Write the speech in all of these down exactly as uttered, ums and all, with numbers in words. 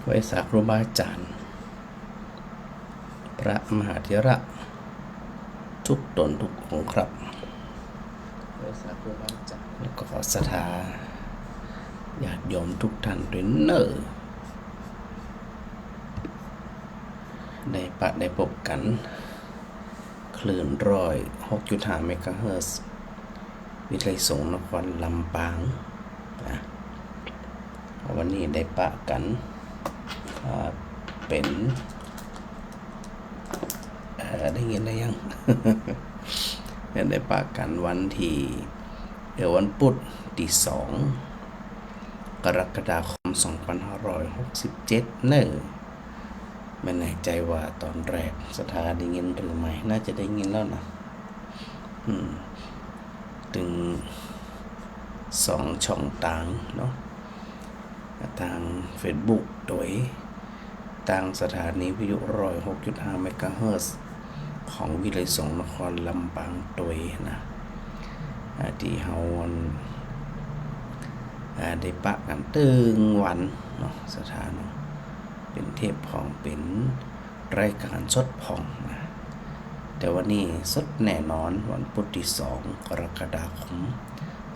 ไหว้สาครูบาอาจ๋ารย์ พระมหาเถระ ทุกต๋นทุกองค์ครับ ไหว้สาครูบาอาจ๋ารย์ แล้วก็ศรัทธาญาติโยมทุกท่านตวยเน่อ ได้ปะได้ปบกั๋น คลื่นร้อยหกจุดห้าเมกะเฮิรตซ์ วิทยาลัยสงฆ์นครลำปาง นะ วันนี้ได้ปะกั๋น อ่า เป๋น เอ่อ ได้ยินได้ยัง ได้ปะกั๋นวันตี้ เอ่อ วันปุ๊ธตี้สอง กรกฎาคม สองปันห้าร้อยหกสิบเจ็ด เน่อ ไม่แน่ใจ๋ว่าต๋อนแรกศรัทธาได้ยินหรือไม่ น่าจะได้ยินแล้วนะ อืม ตึงสองช่องตางเนาะ ตางเฟซบุ๊กตวย ตางสถานีวิทยุร้อยหกจุดห้าเมกะเฮิรตซ์ ของวิทยาลัยสงฆ์นครลำปางตวยนะ อ่า ตี้เฮา อ่า ได้ปะกั๋นตึงวันเนาะ ศรัทธาเนาะ เป๋นเทปพ่อง เป๋นรายก๋านสดพ่องนะ แต่วันนี้สดแน่นอน วันปุ๊ธตี้สอง กรกฎาคม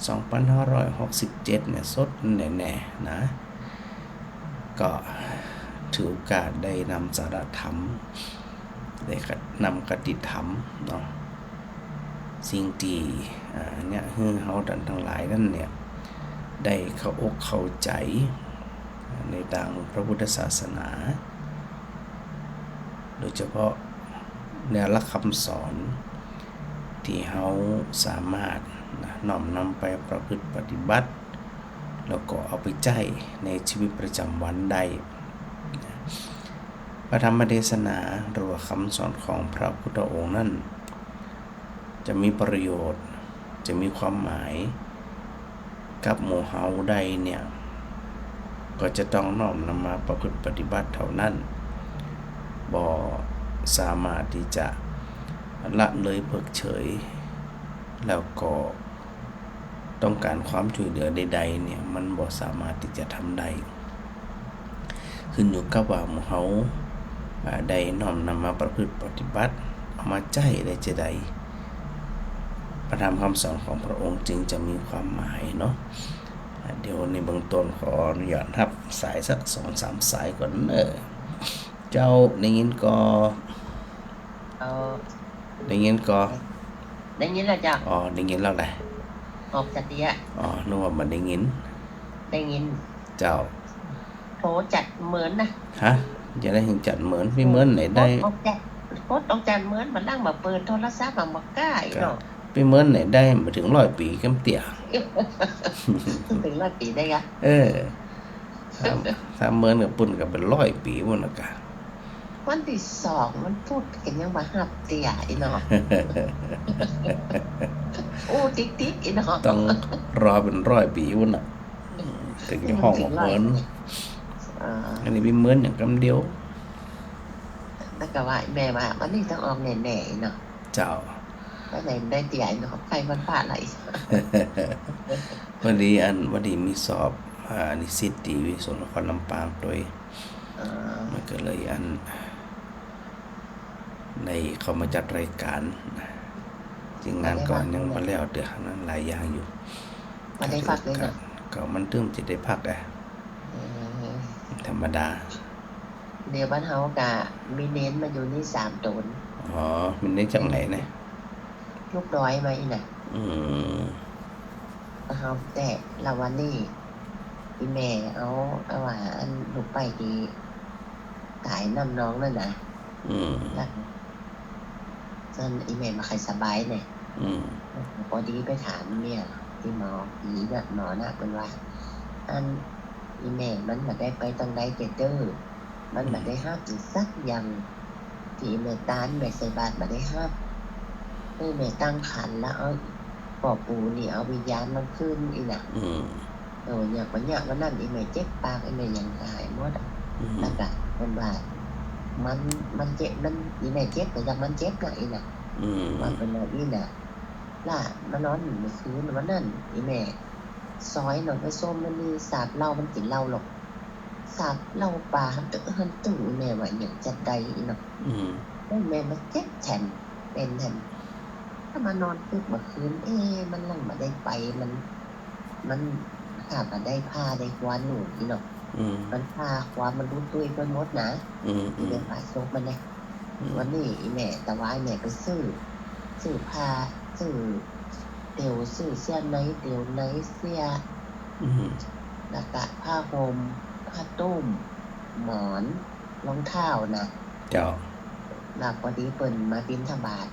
สองปันห้าร้อยหกสิบเจ็ด เนี่ย สดแน่ๆ นะ ก็ถือโอกาสได้นำสาระธรรม ได้นำคติธรรมเนาะ สิ่งตี้ อ่า เนี่ย หื้อเฮาต้านตังหลายนั้นเนี่ย ได้เข้าอกเข้าใจ๋ในตางพระพุทธศาสนา โดยเฉพาะเนื้อหลักคำสอน ตี้เฮาสามารถนะ น้อมนำไปประพฤติปฏิบัติ แล้วก็เอาไปใจ๊ในชีวิตประจำวันได้ พระธรรมเทศนาหรือว่าคำสอนของพระพุทธองค์นั้น จะมีประโยชน์ จะมีความหมายกับหมู่เฮาได้เนี่ย ก็จะต้องน้อมนำมาประพฤติปฏิบัติเท่านั้น บ่สามารถตี้จะละเลยเพิกเฉย แล้วก็ ต้องก๋านความจ้วยเหลือใดๆ เนี่ย มันบ่สามารถตี้จะทำได้ ขึ้นอยู่กับว่าหมู่เฮา อ่า ได้น้อมนำมาประพฤติปฏิบัติ เอามาใจ๊ได้จาใด พระธรรมคำสอนของพระองค์จึงจะมีความหมายเนาะ อ่า เดี๋ยวในเบื้องต้นขออนุญาตฮับสายสักสองสามสายก่อนเน่อ เจ้า ได้ยินก่อ เอ่อ ได้ยินก่อ ได้ยินแล้วเจ้า อ๋อ ได้ยินแล้วแหละ ออกจากเตียะ อ๋อ นึกว่าบ่ได้ยิน ได้ยิน เจ้า โทรจัดเมินนะ ฮะ จะได้เห็นจัดเมิน ปี้เมินไหนได้ กดออกจาก กดออกจากเมิน บ่าดั้งบ่าเปิดโทรศัพท์ บ่าบ่กล้าอี้เนาะ ปี้เมินไหนได้บ่าเถิงร้อยปี๋กำเตี้ย เถิงร้อยปี๋ได้กะ เออ ถ้า ถ้าเมินกับปุ้นก็เป๋นร้อยปี๋ปุ้นละกะ วันตี้สองมันพูดกั๋นยังบ่าฮับเตี้ยอี้เนาะ อู้ติ๊กๆ อี้เนาะ ต้องรอเป๋นร้อยปี๋ปุ้นน่ะ อืม เถิงจะฮ้องว่าเมิน อ่า อันนี้ปี้เมินอย่างกำเดียว แล้วก็ว่าแม่ว่าวันนี้ต้องออกแน่ๆ อี้เนาะ เจ้า ไปไหนได้เตี้ยอี้เนาะ ไปวันพระละอี้ พอดีอัน พอดีมีสอบ อ่า นิสิตตี้วิทยาลัยสงฆ์นครลำปางตวย อ่า มันก็เลยอัน ได้เข้ามาจัดรายการ ซึ่งงานก็ยังบ่แล้วเตื้อ นั้นหลายอย่างอยู่ บ่ได้พักเลยเนาะ ก็ ก็มันตึงจะได้พักอะ เออ ธรรมดา เดี๋ยวบ้านเฮาก็มีเณรมาอยู่นี่สามต๋น อ๋อ มีเณรจากไหนเนี่ย ลูกดอยมาอี้น่ะ อืม เฮาแต่ละวันนี้ อีแม่เอา เอาว่าอันลูกไปตี้ตายน้ำนองนั่นน่ะ อืม แล้ว ซั่นอีแม่บ่ใค่อยสบายแน่ อืม ปอดีไปถามเมียตี้หมอผีน่ะ หมอน่ะเปิ้นว่า อัน อีแม่มันบ่ได้ไปตางใดแก่เต๊อะ มันบ่ได้ฮับอีหยังสักอย่าง ตี้แม่ตานแม่ใส่บาตรบ่ได้ฮับ เออ แม่ตั้งขันแล้วเอา ป้อปู่นี่เอาวิญญาณมันขึ้นอี้น่ะ อืม เออ อย่างวันเนี้ย วันนั้นอีแม่เจ็บปาก อีแม่หยังก็หายหมดอะ อืม แล้วก็เปิ้นว่า มัน มันเจ็บ มัน อีแม่เจ็บก็อย่างมันเจ็บน่ะอี้น่ะ อืม ว่าเปิ้นว่าอี้น่ะ ล่ะ มานอนเมื่อคืนวันนั้น อีแม่ซอยหนองไม้ส้มมันมีสาบเหล้า มันกิ๋นเหล้าหลอก สับเหล้าปลา หั้นตึง หั้นตึง แม่ว่าหยังจะได้เนาะ อืม แล้วแม่มาเจ็บแถม เป๋นแถม ถ้ามานอนตึกเมื่อคืน เอ๊ะ มันหลังบ่ได้ไป มัน มันหาบ่ได้ผ้าได้ควาหนูนี่เนาะ อืม มันผ้าความันหลุดตุ้ยไปหมดนะ อืม อืม เป๋นผ้าศพมันเนี่ย อืม วันนี้อีแม่ตะวายแม่ไปซื้อ ซื้อผ้า ซื้อเตียว ซื้อเสื้อในเตียวในเสื้อ อืม แล้วก็ผ้าห่ม ผ้าตุ้ม หมอน รองเท้านะ เจ้า แล้วพอดีเปิ้นมาบิณฑบาต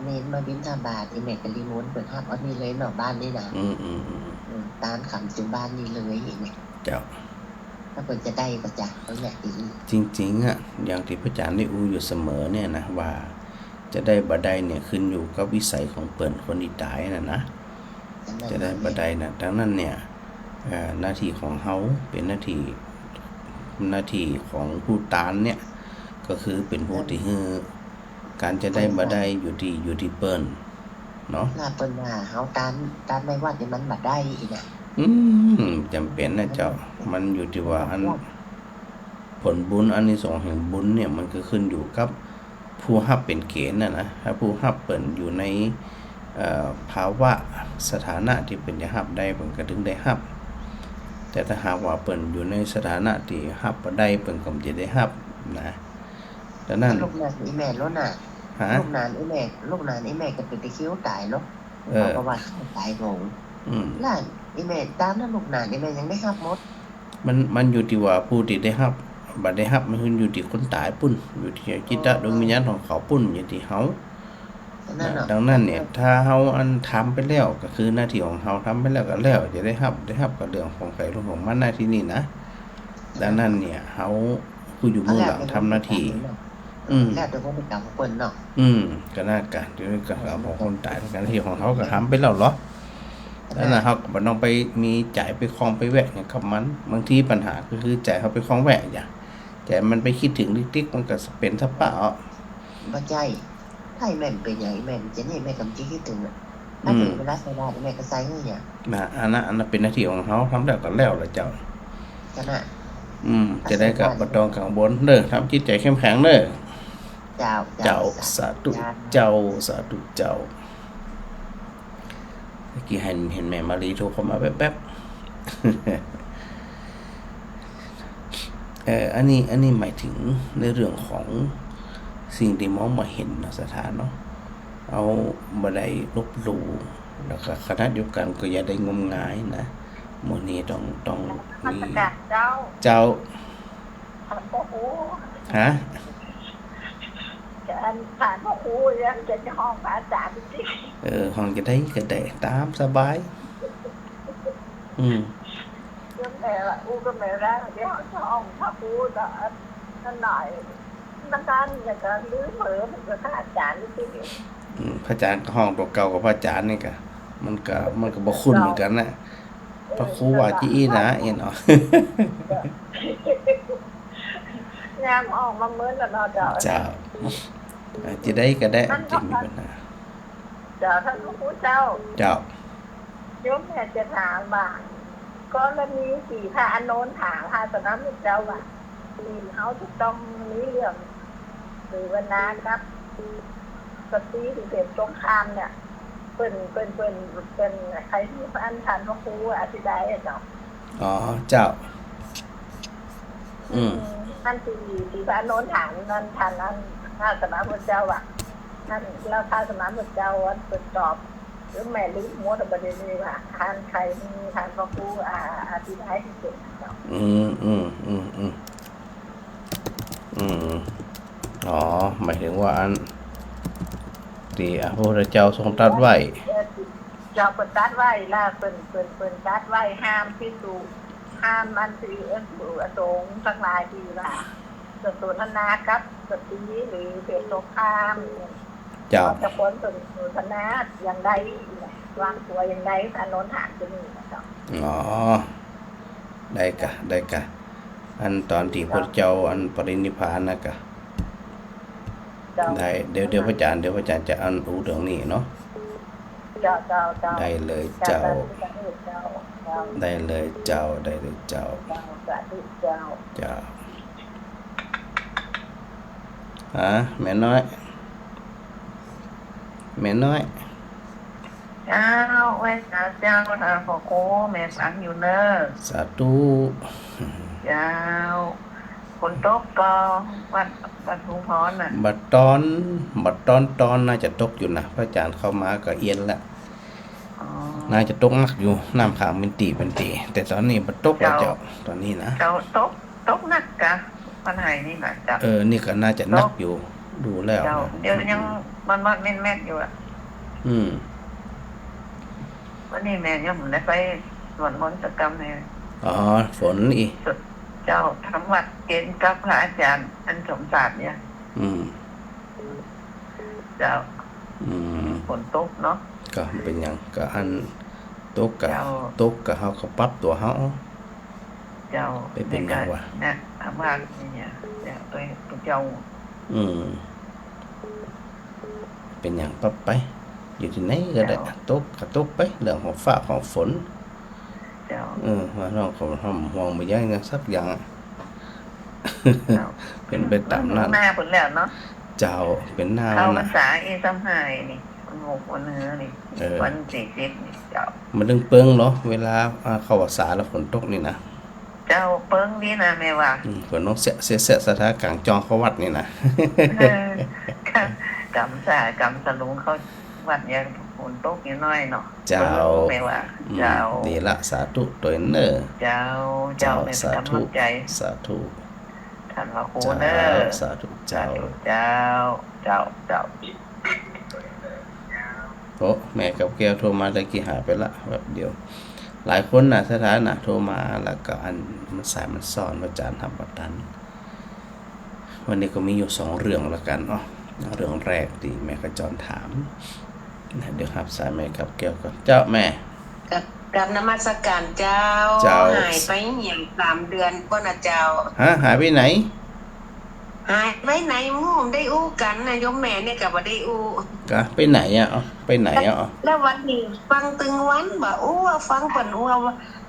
เณรมาบิณฑบาต อีแม่ก็นิมนต์เปิ้นฮับเอานี่เลยเนาะ บ้านนี่นะ อืม อืม อืม อืม ตานขำจุบ้านนี่เลย อีแม่ เจ้า แล้วเปิ้นจะได้บ่จ๊ะ เปิ้นอยากดี จริงๆ อะ อย่างตี้พระอาจ๋ารย์ได้อู้อยู่เสมอเนี่ยนะ ว่าจะได้บ่ได้เนี่ยขึ้นอยู่กับวิสัยของเปิ้นคนตี้ต๋ายน่ะนะ จะได้บ่ได้น่ะ ดังนั้นเนี่ย เอ่อ หน้าตี้ของเฮาเป๋นหน้าตี้ หน้าตี้ของผู้ตานเนี่ย ก็คือเป๋นผู้ตี้หื้อ ก๋านจะได้บ่ได้อยู่ตี้ อยู่ตี้เปิ้นเนาะ ถ้าเปิ้นว่าเฮาตาน ตานในวัดนี่มันบ่ได้อีกนะ อืม จ๋ำเป๋นนะเจ้า มันอยู่ตี้ว่าอัน ผลบุญอานิสงส์แห่งบุญเนี่ย มันก็ขึ้นอยู่กับผู้ฮับเป๋นเก๋ณฑ์น่ะนะ ถ้าผู้ฮับเปิ้นอยู่ใน เอ่อ ภาวะสถานะตี้เปิ้นจะฮับได้ เปิ้นก็ถึงได้ฮับ แต่ถ้าหากว่าเปิ้นอยู่ในสถานะตี้ฮับบ่ได้ เปิ้นก็บ่จะได้ฮับนะ ดังนั้น ลูกหลานอีแม่แล้วน่ะ ฮะ ลูกหลานอีแม่ ลูกหลานอีแม่ก็เป๋นตะคริวต๋ายเนาะ เออ เขาก็ว่าเขาต๋ายโหง อืม หลานอีแม่ต๋ามนั้น ลูกหลานอีแม่ยังได้ฮับหมด มัน มันอยู่ตี้ว่าผู้ตี้ได้ฮับ บ่ได้ฮับ มันขึ้นอยู่ตี้คนต๋ายปุ้น อยู่ตี้จิตตะดวงวิญญาณของเขาปุ้น อยู่ตี้เฮา นั่นน่ะ ดังนั้นเนี่ย ถ้าเฮาอันทำไปแล้ว ก็คือหน้าตี้ของเฮาทำไปแล้วก็แล้ว จะได้ฮับ ได้ฮับก็เรื่องของใผเรื่องของมันนะ ตี้นี่นะ ดังนั้นเนี่ย เฮาผู้อยู่เบื้องหลังทำหน้าตี้ อืม แล้วแต่พฤติกรรมของเปิ้นเนาะ อืม ก็นั่นกะ เดี๋ยวนี้ก็เอาของคนต๋ายเหมือนกั๋น ตี้ของเฮาก็ทำไปแล้วเหรอ นั่นน่ะ เฮาก็บ่ต้องไปมีใจ๋ไปคล้องไปแวะหยังกับมัน บางทีปัญหาก็คือใจ๋เฮาไปคล้องแวะจ้ะ ใจ๋มันไปกึ๊ดเถิงติ๊กๆ มันก็เป๋นสภาพเอา บ่ใจ้ ถ้าแม่นเป๋นหยัง แม่นจะนี่ แม่ก็บ่กึ๊ดเถิงอะ ถ้าเถิงเวลาใส่บาตร แม่ก็ใส่หื้อหยัง น่ะ อันนั้น อันนั้นเป๋นหน้าตี้ของเฮา ทำแล้วก็แล้วล่ะเจ้า ก็น่ะ อืม จะได้ก็บ่ต้องกังวลเด้อ ทำจิตใจ๋เข้มแข็งเด้อ เจ้า เจ้า เจ้า สาธุ เจ้า สาธุเจ้า เมื่อกี้หัน หันแม่มาลีโทรเข้ามาแป๊บๆ เอ่อ อันนี้ อันนี้หมายถึงในเรื่องของสิ่งตี้มองบ่หันเนาะ ศรัทธาเนาะ เฮาบ่ได้ลบหลู่ แล้วก็ขณะเดียวกั๋นก็อย่าได้งมงายนะ หมู่นี้ต้อง ต้อง นมัสการเจ้า เจ้า ถามพระครู ฮะ อันถามพระครู ยังจะฮ้องพระอาจ๋ารย์จริง เออ ฮ้องจะได้ก็ได้ ต๋ามสบาย อืม เดี๋ยวแม่ละอู้กับแม่ละ เดี๋ยวจะฮ้องพระครูละ อันนั้นหน่อย มันกันอย่างกับลืมเผลอ มันก็พระอาจ๋ารย์จริง อืม พระอาจ๋ารย์ก็ฮ้องตั๋วเก่ากับพระอาจ๋ารย์นี่กะ มันก็ มันก็บ่คุ้นเหมือนกั๋นนะ พระครูว่าจี้อี้นะ เอ็นเนาะ ยามออกมาเมินแล้วเนาะเจ้า เจ้า อ่ะ จะได้ก็ได้ มันก็ จะมีปัญหา เจ้า ท่านพระครูเจ้า เจ้า โยมอยากจะถามว่า กรณีตี้พระอานนท์ถามพระสมมาพุทธเจ้าว่า นี่เฮาจะต้องมีเรื่องเสวนากับสตรีตี้เสพสงครามเนี่ย เปิ้น เปิ้น เปิ้น เปิ้น ใผตี้อันท่านพระครูอธิบายอะเจ้า อ๋อ เจ้า อืม อันตี้ ตี้พระอานนท์ถามนั้น ท่านนั้น พระสมมาพุทธเจ้าอะ ท่าน แล้วพระสมมาพุทธเจ้าอันเปิ้นตอบ หรือแม่ลืมหมดอะ บ่ได้เลยว่า ท่านใผตี้ ท่านพระครู อ่า อธิบายหื้อเปิ้นเจ้า อืม อืม อืม อืม อืม อ๋อ หมายถึงว่าอันตี้ อ่ะ พระพุทธเจ้าทรงตรัสไว้ เออ เจ้าเปิ้นตรัสไว้ละ เปิ้น เปิ้น เปิ้นตรัสไว้ห้ามภิกษุ ห้ามอันตี้ เออ พระสงฆ์ตังหลายตี้ว่า จะสนทนากับสตรีหรือเสพสงคราม เจ้า จะควรสนทนาอย่างใด วางตั๋วอย่างใด พระอานนท์ถามจะนี่เจ้า อ๋อ ได้กะ ได้กะ อันต๋อนตี้พระพุทธเจ้าอันปรินิพพานน่ะกะ เจ้า ได้ เดี๋ยว เดี๋ยวพระอาจ๋ารย์ เดี๋ยวพระอาจ๋ารย์จะอันอู้เรื่องนี้เนาะ เจ้า เจ้า เจ้า ได้เลยเจ้า เจ้า สาธุ สาธุ เจ้า เจ้า ได้เลยเจ้า ได้เลยเจ้า เจ้า สาธุ เจ้า เจ้า อ่า แม่น้อย แม่น้อย เจ้า ไหว้สาเจ้า ท่านพระครู แม่ฟังอยู่เน่อ สาธุ เจ้า ฝนตกก่อ วัด วัดหงส์พรน่ะ บ่าตอน บ่าตอน ตอนน่าจะตกอยู่นะ พระอาจารย์เข้ามาก็เอียนละ อ๋อ น่าจะตกหนักอยู่ น้ำขังเป๋นตี้เป๋นตี้ แต่ต๋อนนี้บ่ตกแล้วเจ้า เจ้า ต๋อนนี้นะ เจ้า ตก ตกหนักกะ ปันไหนี่นะเจ้า เออ นี่ก็น่าจะหนักอยู่ ตก ดูแล้ว เจ้า นะ เดี๋ยวยัง อืม มอดๆ แมดๆ อยู่อะ อืม วันนี้แม่ยังบ่ได้ไปสวดมนต์สักกำเลย อ๋อ ฝนอีก เจ้า ทำวัตรเก๋นกับพระอาจารย์ อันสมศาสตร์เนี่ย อืม เจ้า อืม ฝนตกเนาะ ก็บ่เป๋นหยัง ก็อันตกก็ เจ้า ตกก็เฮาก็ปรับตั๋วเฮา เจ้า ไปเป๋นหยังวะ เนี่ย ทำวัตรเนี่ย เจ้า ตัว ตัวเจ้า อืม เป๋นหยังปรับไป อยู่ตี้ไหนก็ได้ เจ้า ตกก็ตกไป เรื่องของฟ้าของฝน เจ้า เออ ว่าน้องก็ห้ามห่วงบ่ใยหยังสักอย่าง เจ้า เป๋นไปต๋ามนั้น หน้าฝนแล้วเนาะ เจ้า เป๋นหน้า เข้าพรรษาอีกซ้ำหายนี่ วันหกวันเฮือนี่ เออ วันสี่สิบนี่เจ้า มันตึงเปิงเหรอ เวลา อ่า เข้าพรรษาแล้วฝนตกนี่นะ เจ้า เปิงดีนะแม่ว่า อืม ฝนตกเสี้ยะเสี้ยะเสี้ยะ สถานการณ์จ้องเข้าวัดนี่นะ เออ ค่ะ กำสา กำสะหลวงเข้าวัดเนี่ย ฝนตกนิดหน้อยเนาะ เจ้า เปิงแม่ว่า อืม เจ้า ดีละ สาธุตวยเน่อ เจ้า เจ้า เจ้า แม่ สาธุ กำลังใจ สาธุ ท่านพระครูเน่อ เจ้า สาธุ เจ้า สาธุ เจ้า เจ้า เจ้า โอ้ แม่กาบแก้วโทรมาตะกี้หายไปละ แวบเดียว หลายคนน่ะ สถานะโทรมา แล้วก็อันมันสายมันซ้อน อาจารย์ฮับบ่ตัน วันนี้ก็มีอยู่สองเรื่องละกั๋นเนาะ เรื่องแรกตี้แม่ขจรถาม นะ เดี๋ยวฮับสายแม่กาบแก้วก่อน เจ้าแม่ กราบ กราบนมัสการเจ้า เจ้า หายไปหยังสามเดือนป้อน่ะเจ้า ฮะ หายไปไหน หายไปไหนหมู่ได้อู้กั๋นน่ะ โยมแม่เนี่ยก็บ่ได้อู้ กะ ไปไหนอะ เอ้า ไปไหนอะ เอ้า แล้ววันนี้ฟังตึงวันบ่อู้ ฟังเปิ้นอู้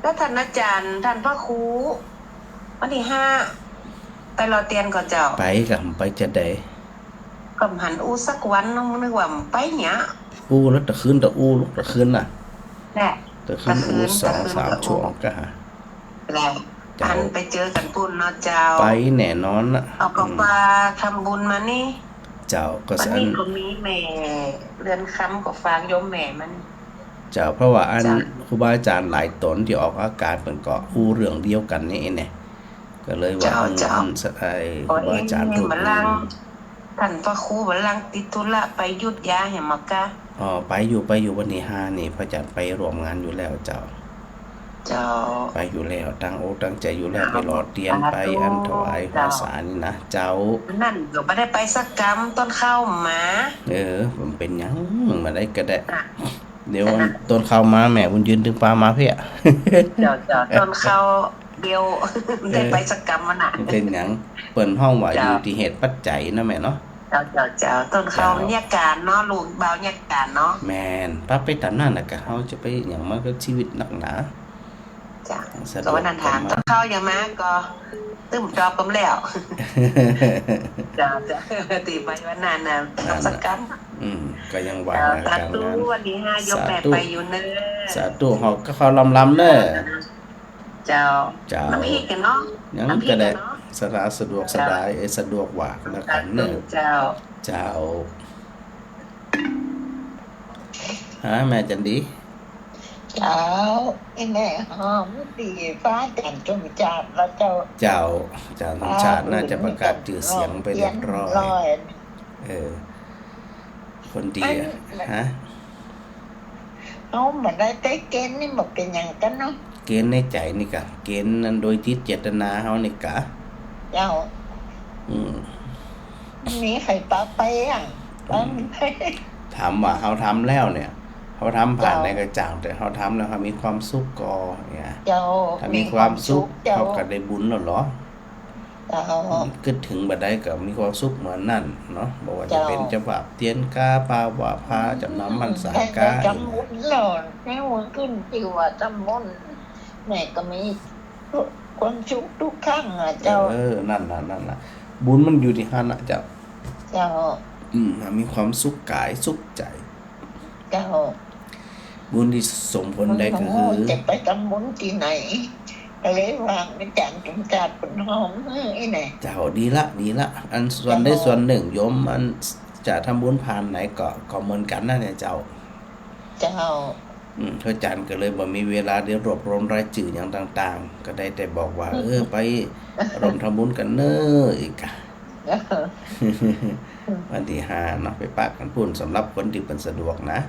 แล้วท่านอาจารย์ ท่านพระครู วันที่ห้า ไปหล่อเตียนก่อเจ้า ไปกะ ไปจาใด ก็บ่หันอู้สักวันเนาะ นึกว่าไปเหีย อู้แล้วตะคืนตะอู้ ลุกตะคืนน่ะ แหละ ตะคืนอู้ ตะคืน สองสาม ตะคืนก็อู้ ช่วงกะหา แล้ว เจ้า อันไปเจอกั๋นปุ้นเนาะเจ้า ไปแน่นอนน่ะ เอาก็ อืม ว่าทำบุญมานี่ เจ้า ก็ วันนี้ อัน ก็มีแม่เรือนคำก็ฝากโยมแม่มานี่ เจ้า เพราะว่าอัน เจ้า ครูบาอาจารย์หลายต๋นตี้ออกอาการเปิ้นก็อู้เรื่องเดียวกั๋นนี่เองเนี่ย ก็เลยว่า เจ้า อืม เจ้า อืม สะ ไอ้ โอ้ย ครูบาอาจารย์ เอ็ง พูด บัลลังก์ อืม ท่านพระครูบัลลังก์ติดธุระไปอยุธยาเหียมะกะ อ๋อ ไปอยู่ ไปอยู่วันที่ห้านี่ พระอาจารย์ไปร่วมงานอยู่แล้วเจ้า เจ้า ไปอยู่แล้ว ตั้งอกตั้งใจ๋อยู่แล้ว ครับ ไปหล่อเตียน สาธุ ไปอันถวาย เจ้า พรรษานี่นะ เจ้า นั่นก็บ่ได้ไปสักกำ ต้นข้าวมา เออ มันเป๋นหยัง มาได้ก็ได้ อ่ะ เดี๋ยววัน ต้นข้าวมาแม่บุญยืนตึงปามาเพี้ย เจ้า เจ้า ต้นข้าว เดียว เออ ได้ไปสักกำมันน่ะ มันเป๋นหยัง เปิ้นฮ้องว่า เจ้า อยู่ตี้เหตุปัจจัยนะแม่เนาะ เจ้า เจ้า เจ้า ต้นข้าว เจ้า เยียะก๋านเนาะ ลูกบ่าวเยียะก๋านเนาะ แม่น ปะไปต๋ามนั้นน่ะกะ เฮาจะไปหยังมันก็ชีวิตนักหนา เจ้า สะดวก ก็วันนั้นถาม ก็มา ต้นข้าวยังมาก็ตึ้มตอบกำแล้ว เจ้า เจ้า ตี้ไปวันนั้นน่ะ นั่นน่ะ สักกำ อืม ก็ยังว่า เจ้า นะ สาธุ ก๋านงาน วันที่ห้า โยมแม่ สาธุ ไปอยู่เน่อ สาธุ เฮาก็เข้าลำๆ เน่อ เจ้า เจ้า น้ำพริกกั๋นเนาะ ยัง น้ำพริก ก็ได้ กั๋นเนาะ สะดวก สะดวก เจ้า สะดาย เอ้ย สะดวกว่าแล้วกั๋นเน่อ สาธุ เจ้า เจ้า ฮะ แม่จันดี เจ้า ไอ้แม่หอมตี้พระอาจารย์สมชาติแล้วเจ้า เจ้า อาจารย์สมชาติน่าจะประกาศจื้อเสียงไปเรียบร้อย เออ คนดีอะ อัน ฮะ เฮาบ่ได้ใต้เก๋ณฑ์นี่บ่เป๋นหยังกั๋นเนาะ เก๋ณฑ์ในใจ๋นี่กะ เก๋ณฑ์นั้นโดยจิตเจตนาเฮานี่กะ เจ้า อืม มีใผปาไปอ่ะ อืม ถามว่าเฮาทำแล้วเนี่ย เฮาทำผ่าน เจ้า ในกระจ่าง แต่เฮาทำแล้วเฮามีความสุขก่อเนี่ย เจ้า ถ้ามีความสุข มีความสุข เจ้า เฮาก็ได้บุญแล้วเหรอ เจ้า อืม กึ๊ดเถิงบ่าใดก็มีความสุขเมื่อนั้นเนาะ บ่ว่าจะเป๋น เจ้า เจ้าภาพเตียนกา ป่าวว่าพา จ๋ำหนำพรรษากา ใครๆ จ๋ำบุญแล้ว แม้ว่าขึ้นตี้ว่าจ๋ำบุญ แม่ก็มีความสุขกู้ครั้งอะเจ้า เออ นั่นล่ะ นั่นล่ะ บุญมันอยู่ตี้หั้นน่ะเจ้า เจ้า อืม มีความสุขก๋ายสุขใจ๋ เจ้า บุญตี้สมผลได้ก็คือ จะไปจ๋ำบุญตี้ไหน ก็เลยว่าอาจ๋ารย์สมชาติเปิ้นฮ้องหื้ออี้แหน่ เจ้า ดีละ ดีละ อันส่วนใดส่วนนึ่งโยมอันจะจ๋ำบุญผ่านไหนก็ ก็เหมือนกั๋นนั่นแหละเจ้า เจ้า อืม อาจ๋ารย์ก็เลยบ่มีเวลาได้รวบรวมรายจื้อหยังต่างๆ ก็ได้แต่บอกว่า เออ ไปร่วมจ๋ำบุญกั๋นเน่อ อีกอะ วันตี้ห้าเนาะ ไปปะกั๋นปู๊น สำหรับคนตี้เปิ้นสะดวกนะ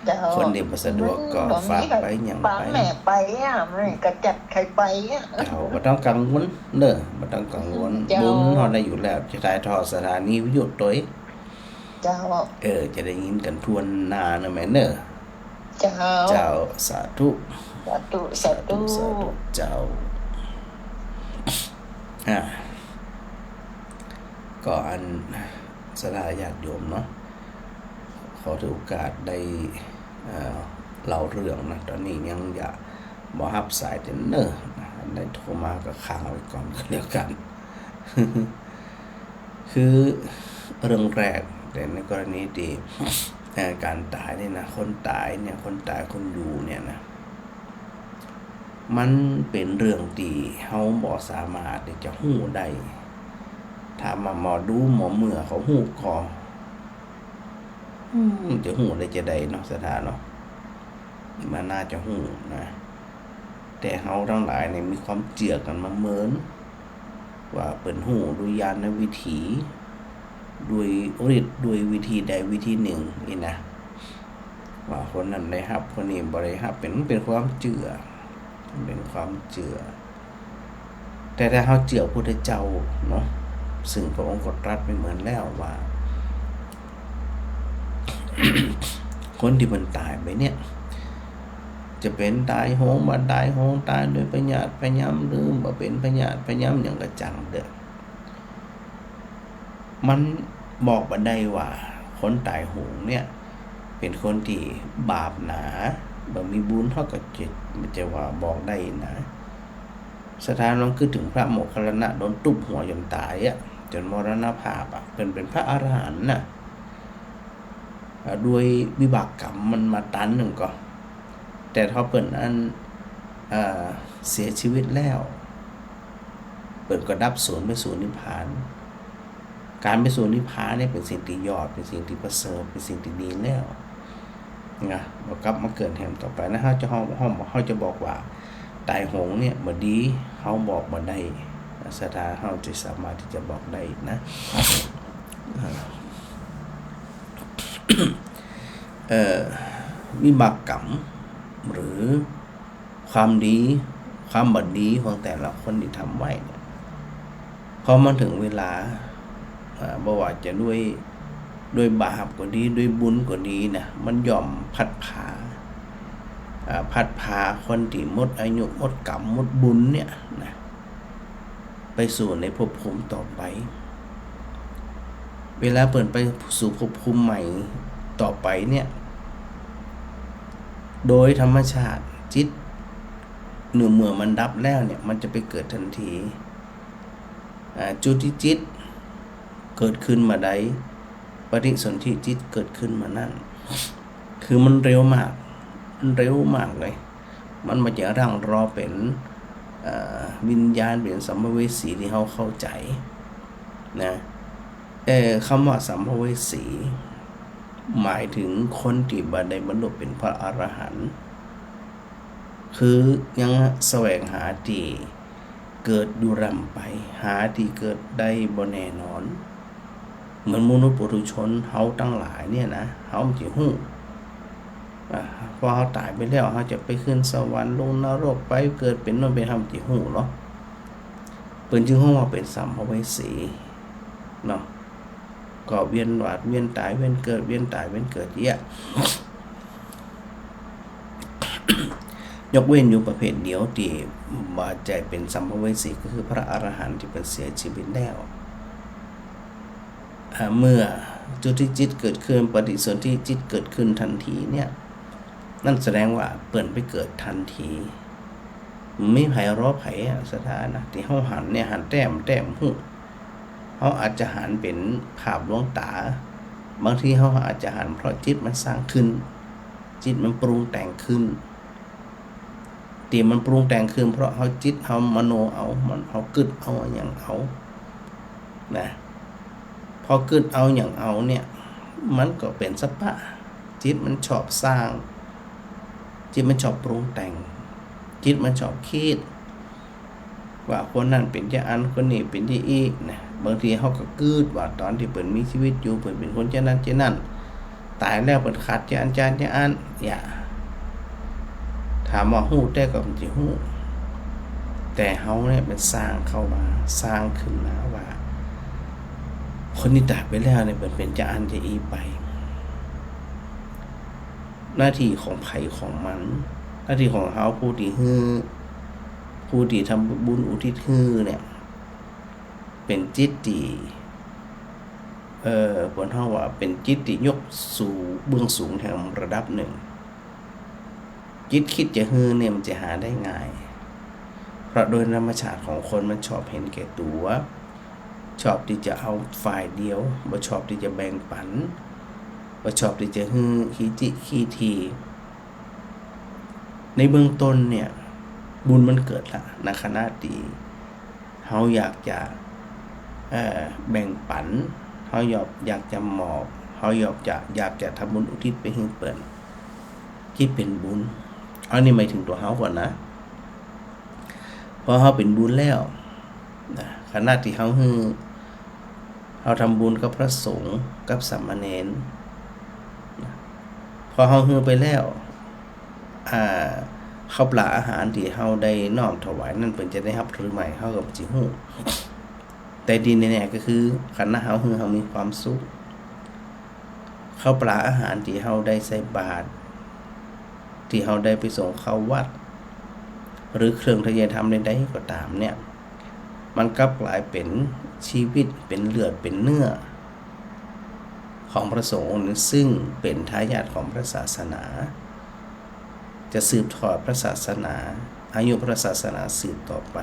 เจ้า คนตี้บ่สะดวกก็ อืม ฝากไป บ่มีใผ หยังไป ปะแม่ไปอะ แม่ก็จัดใผไปอะ เจ้า บ่ต้องกังวลเน่อ บ่ต้องกังวล เจ้า บุญเฮาได้อยู่แล้ว จะถ่ายทอดสถานีวิทยุตวย เจ้า เออ จะได้ยินกั๋นทั่วหน้าเน่อแม่เน่อ เจ้า เจ้า สาธุ สาธุ สาธุ สาธุ สาธุ เจ้า อ่า ก็อันศรัทธาญาติโยมเนาะ ขอถือโอกาสได้ เอ่อ เล่าเรื่องนะ ต๋อนนี้ยังจะบ่ฮับสายเต้อเน่อ อันใดโทรมาก็ค้างไว้ก่อนก็แล้วกั๋น คือเรื่องแรก แต่ในกรณีตี้ เอ่อ ก๋านต๋ายนี่นะ คนต๋ายเนี่ย คนต๋ายคนอยู่เนี่ยนะ มันเป๋นเรื่องตี้เฮาบ่สามารถตี้จะฮู้ได้ ถามว่าหมอดูหมอเมื่อเขาฮู้ก่อ อืม จะฮู้ได้จาใดเนาะ ศรัทธาเนาะ มันน่าจะฮู้นะ แต่เฮาตังหลายเนี่ยมีความเจื้อกั๋นมาเมิน ว่าเปิ้นฮู้ด้วยญาณวิถี ด้วยฤทธิ์ ด้วยวิธีใดวิธีนึ่งอี้นะ ว่าคนนั้นได้ฮับ คนนี้บ่ได้ฮับ เป๋น เป๋นความเจื้อ เป๋นความเจื้อ แต่ถ้าเฮาเจื้อพระพุทธเจ้าเนาะ ซึ่งพระองค์ก็ตรัสไว้เหมือนแล้วว่า คนตี้เปิ้นต๋ายไปเนี่ย จะเป๋นต๋ายโหง บ่ต๋ายโหง ต๋ายด้วยพยาธิพยาม หรือบ่เป๋นพยาธิพยามหยังก็จั่งเต๊อะ มันบอกบ่ได้ว่าคนต๋ายโหงเนี่ย เป๋นคนตี้บาปหนา บ่มีบุญ เฮาก็จะ จะว่าบอกได้นะ ศรัทธาลองกึ๊ดเถิงพระโมคคัลลานะ โดนตุ๊บหัวจ๋นต๋ายอะ จ๋นมรณภาพอะ เปิ้นเป๋นพระอรหันต์น่ะ เอ่อ ด้วยวิบากกรรมมันมาตันหนึ่งก่อ แต่ถ้าเปิ้นอัน เอ่อ เสียชีวิตแล้ว เปิ้นก็ดับสูญไปสู่นิพพาน ก๋านไปสู่นิพพานเนี่ยเป๋นสิ่งตี้ยอด เป๋นสิ่งตี้ประเสริฐ เป๋นสิ่งตี้ดีแล้วนะ บ่กลับมาเกิดแหมต่อไปนะ เฮาจะ เฮา เฮา เฮาจะบอกว่าต๋ายโหงเนี่ยบ่ดี เฮาบอกบ่ได้ ศรัทธาเฮาจะสามารถตี้จะบอกได้นะ เอ่อ เอ่อ วิบากกรรม หรือความดี ความบ่ดีของแต่ละคนตี้ทำไว้เนี่ย พอมันเถิงเวลา เอ่อ บ่ว่าจะด้วย ด้วยบาปก็ดี ด้วยบุญก็ดีนะ มันย่อมพัดพา เอ่อ พัดพาคนตี้หมดอายุ หมดกรรม หมดบุญเนี่ยนะ ไปสู่ในภพภูมิต่อไป เวลาเปิ้นไปสู่ภพภูมิใหม่ต่อไปเนี่ย โดยธรรมชาติจิตเมื่อ เมื่อมันดับแล้วเนี่ย มันจะไปเกิดตันที อ่า จุติจิตเกิดขึ้นเมื่อใด ปฏิสนธิจิตเกิดขึ้นเมื่อนั้น คือมันเร็วมาก มันเร็วมากเลย มันบ่ใจ้ร่างรอเป๋น เอ่อ วิญญาณ เป๋นสัมภเวสีตี้เฮาเข้าใจ๋นะ เอ่อ กำว่าสัมภเวสี หมายเถิงคนตี้บ่ได้บรรลุเป๋นพระอรหันต์ คือยังแสวงหาตี้เกิดอยู่ร่ำไป หาตี้เกิดได้บ่แน่นอน เหมือนมนุษย์ปุถุชนเฮาตังหลายเนี่ยนะ เฮาบ่ใจ้ฮู้ อ่ะ พอเฮาต๋ายไปแล้ว เฮาจะไปขึ้นสวรรค์ ลงนรก ไปเกิดเป๋นโน่นเป๋น เฮาบ่ใจ้ฮู้หรอก เปิ้นจึงฮ้องว่าเป๋นสัมภเวสีเนาะ ก็เวียนหวาดเวียนต๋าย เวียนเกิด เวียนต๋าย เวียนเกิดเยียะ ยกเว้นอยู่ประเภทเดียวตี้บ่ใจ้เป๋นสัมภเวสี ก็คือพระอรหันต์ตี้เปิ้นเสียจีวิตแล้ว อ่า เมื่อจุติจิตเกิดขึ้น ปฏิสนธิจิตเกิดขึ้นตันทีเนี่ย นั่นแสดงว่าเปิ้นไปเกิดตันที บ่มีใผรอใผอะ ศรัทธานะ ตี้เฮาหันเนี่ย หันแต้ม แต้มฮู้ เฮาอาจจะหันเป๋นภาพลวงต๋า บางทีเฮาอาจจะหันเพราะจิตมันสร้างขึ้น จิตมันปรุงแต่งขึ้น ตี้มันปรุงแต่งขึ้นเพราะเฮาจิตเฮามโนเอา มัน เฮากึ๊ดเอาอะหยังเอา นะ พอกึ๊ดเอาหยังเอาเนี่ย มันก็เป๋นสัพพะ จิตมันชอบสร้าง จิตมันชอบปรุงแต่ง จิตมันชอบกึ๊ด ว่าคนนั้นเป๋นจาอั้น คนนี้เป๋นจาอี้นะ บางทีเฮาก็กึ๊ดว่าต๋อนตี้เปิ้นมีจีวิตอยู่ เปิ้นเป๋นคนจานั้นจานั้น ต๋ายแล้วเปิ้นขาดจาอั้นจาอั้นจาอั้น อย่า ถามว่าฮู้แต๊ก็บ่ใจ้ฮู้ แต่เฮาเนี่ยเป๋นสร้างเข้ามา สร้างขึ้นมาว่า คนนี้ต๋ายไปแล้วเนี่ยเปิ้นเป๋นจาอั้นจาอี้ไป หน้าตี้ของใผของมัน หน้าตี้ของเฮาผู้ตี้หื้อ ผู้ตี้ทำบุญอุทิศหื้อเนี่ย เป๋นจิตตี้ เอ่อ เปิ้นฮ้องว่าเป๋นจิตตี้ยกสู่เบื้องสูงแถมระดับนึ่ง จิตกึ๊ดจะหื้อเนี่ยมันจะหาได้ง่าย เพราะโดยธรรมชาติของคนมันชอบเห็นแก่ตั๋ว ชอบตี้จะเอาฝ่ายเดียว บ่ชอบตี้จะแบ่งปั๋น บ่ชอบตี้จะหื้อขี้จิขี้ที ในเบื้องต้นเนี่ย บุญมันเกิดละ ในขณะตี้เฮาอยากจะ เอ่อ แบ่งปั๋น เฮาอยาก อยากจะมอบ เฮาอยากจะ อยากจะทำบุญอุทิศไปหื้อเปิ้น จิตเป๋นบุญ อันนี้หมายเถิงตั๋วเฮาก่อนนะ พอเฮาเป๋นบุญแล้วนะ ขณะตี้เฮาหื้อ เฮาทำบุญกับพระสงฆ์ กับสามเณรนะ พอเฮาหื้อไปแล้ว อ่า ข้าวปลาอาหารตี้เฮาได้น้อมถวายนั้นเปิ้นจะได้ฮับหรือไม่ เฮาก็บ่ฮู้ แต่ตี้แน่ๆ ก็คือ ขณะเฮาหื้อเฮามีความสุข ข้าวปลาอาหารตี้เฮาได้ใส่บาตร ตี้เฮาได้ไปสงเคราะห์วัด หรือเครื่องไทยธรรมใดๆ ก็ต๋ามเนี่ย มันกลับกลายเป๋นจีวิต เป๋นเลือด เป๋นเนื้อ ของพระสงฆ์องค์นั้น ซึ่งเป๋นทายาทของพระศาสนา จะสืบทอดพระศาสนา อายุพระศาสนาสืบต่อไป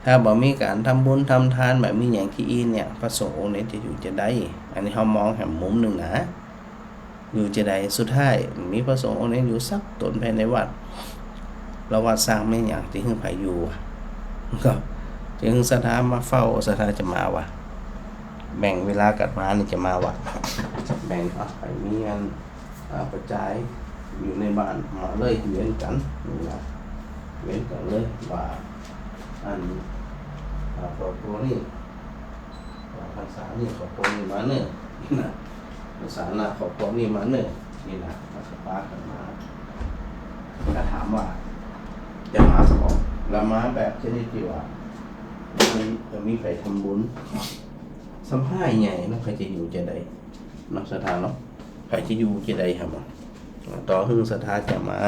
ถ้าบ่มีก๋านทำบุญทำทาน บ่มีหยังตี้อี้เนี่ย พระสงฆ์องค์นี้จะอยู่จาใด อันนี้เฮามองแหมมุมนึ่งนะ อยู่จาใด สุดท้ายบ่มีพระสงฆ์องค์นี้อยู่สักต๋นภายในวัด แล้ววัดสร้างแม่นหยัง จะหื้อใผอยู่อะ ก็จะหื้อศรัทธามาเฝ้า ศรัทธาจะมาวะ แบ่งเวลากั๋นมานี่จะมาวะ แบ่ง อ่ะ ใผมีอัน อ่า ปัจจัยอยู่ในบ้านมาเลย เวียนกั๋นนี่นะ เวียนกั๋นเลยว่า อัน อ่า ครอบครัวนี้ ว่าพรรษานี้ครอบครัวนี้มาเน่อ นี่นะ พรรษาหน้าครอบครัวนี้มาเน่อ นี่นะ แล้วก็ปากั๋นมา ก็ถามว่าจะมาก่อ แล้วมาแบบชนิดตี้ว่า มันจะมีใผทำบุญ สำหรับใหญ่นะ ใผจะอยู่จาใด เนาะ ศรัทธาเนาะ ใผจะอยู่จาใดครับ ต่อหื้อศรัทธาจะมา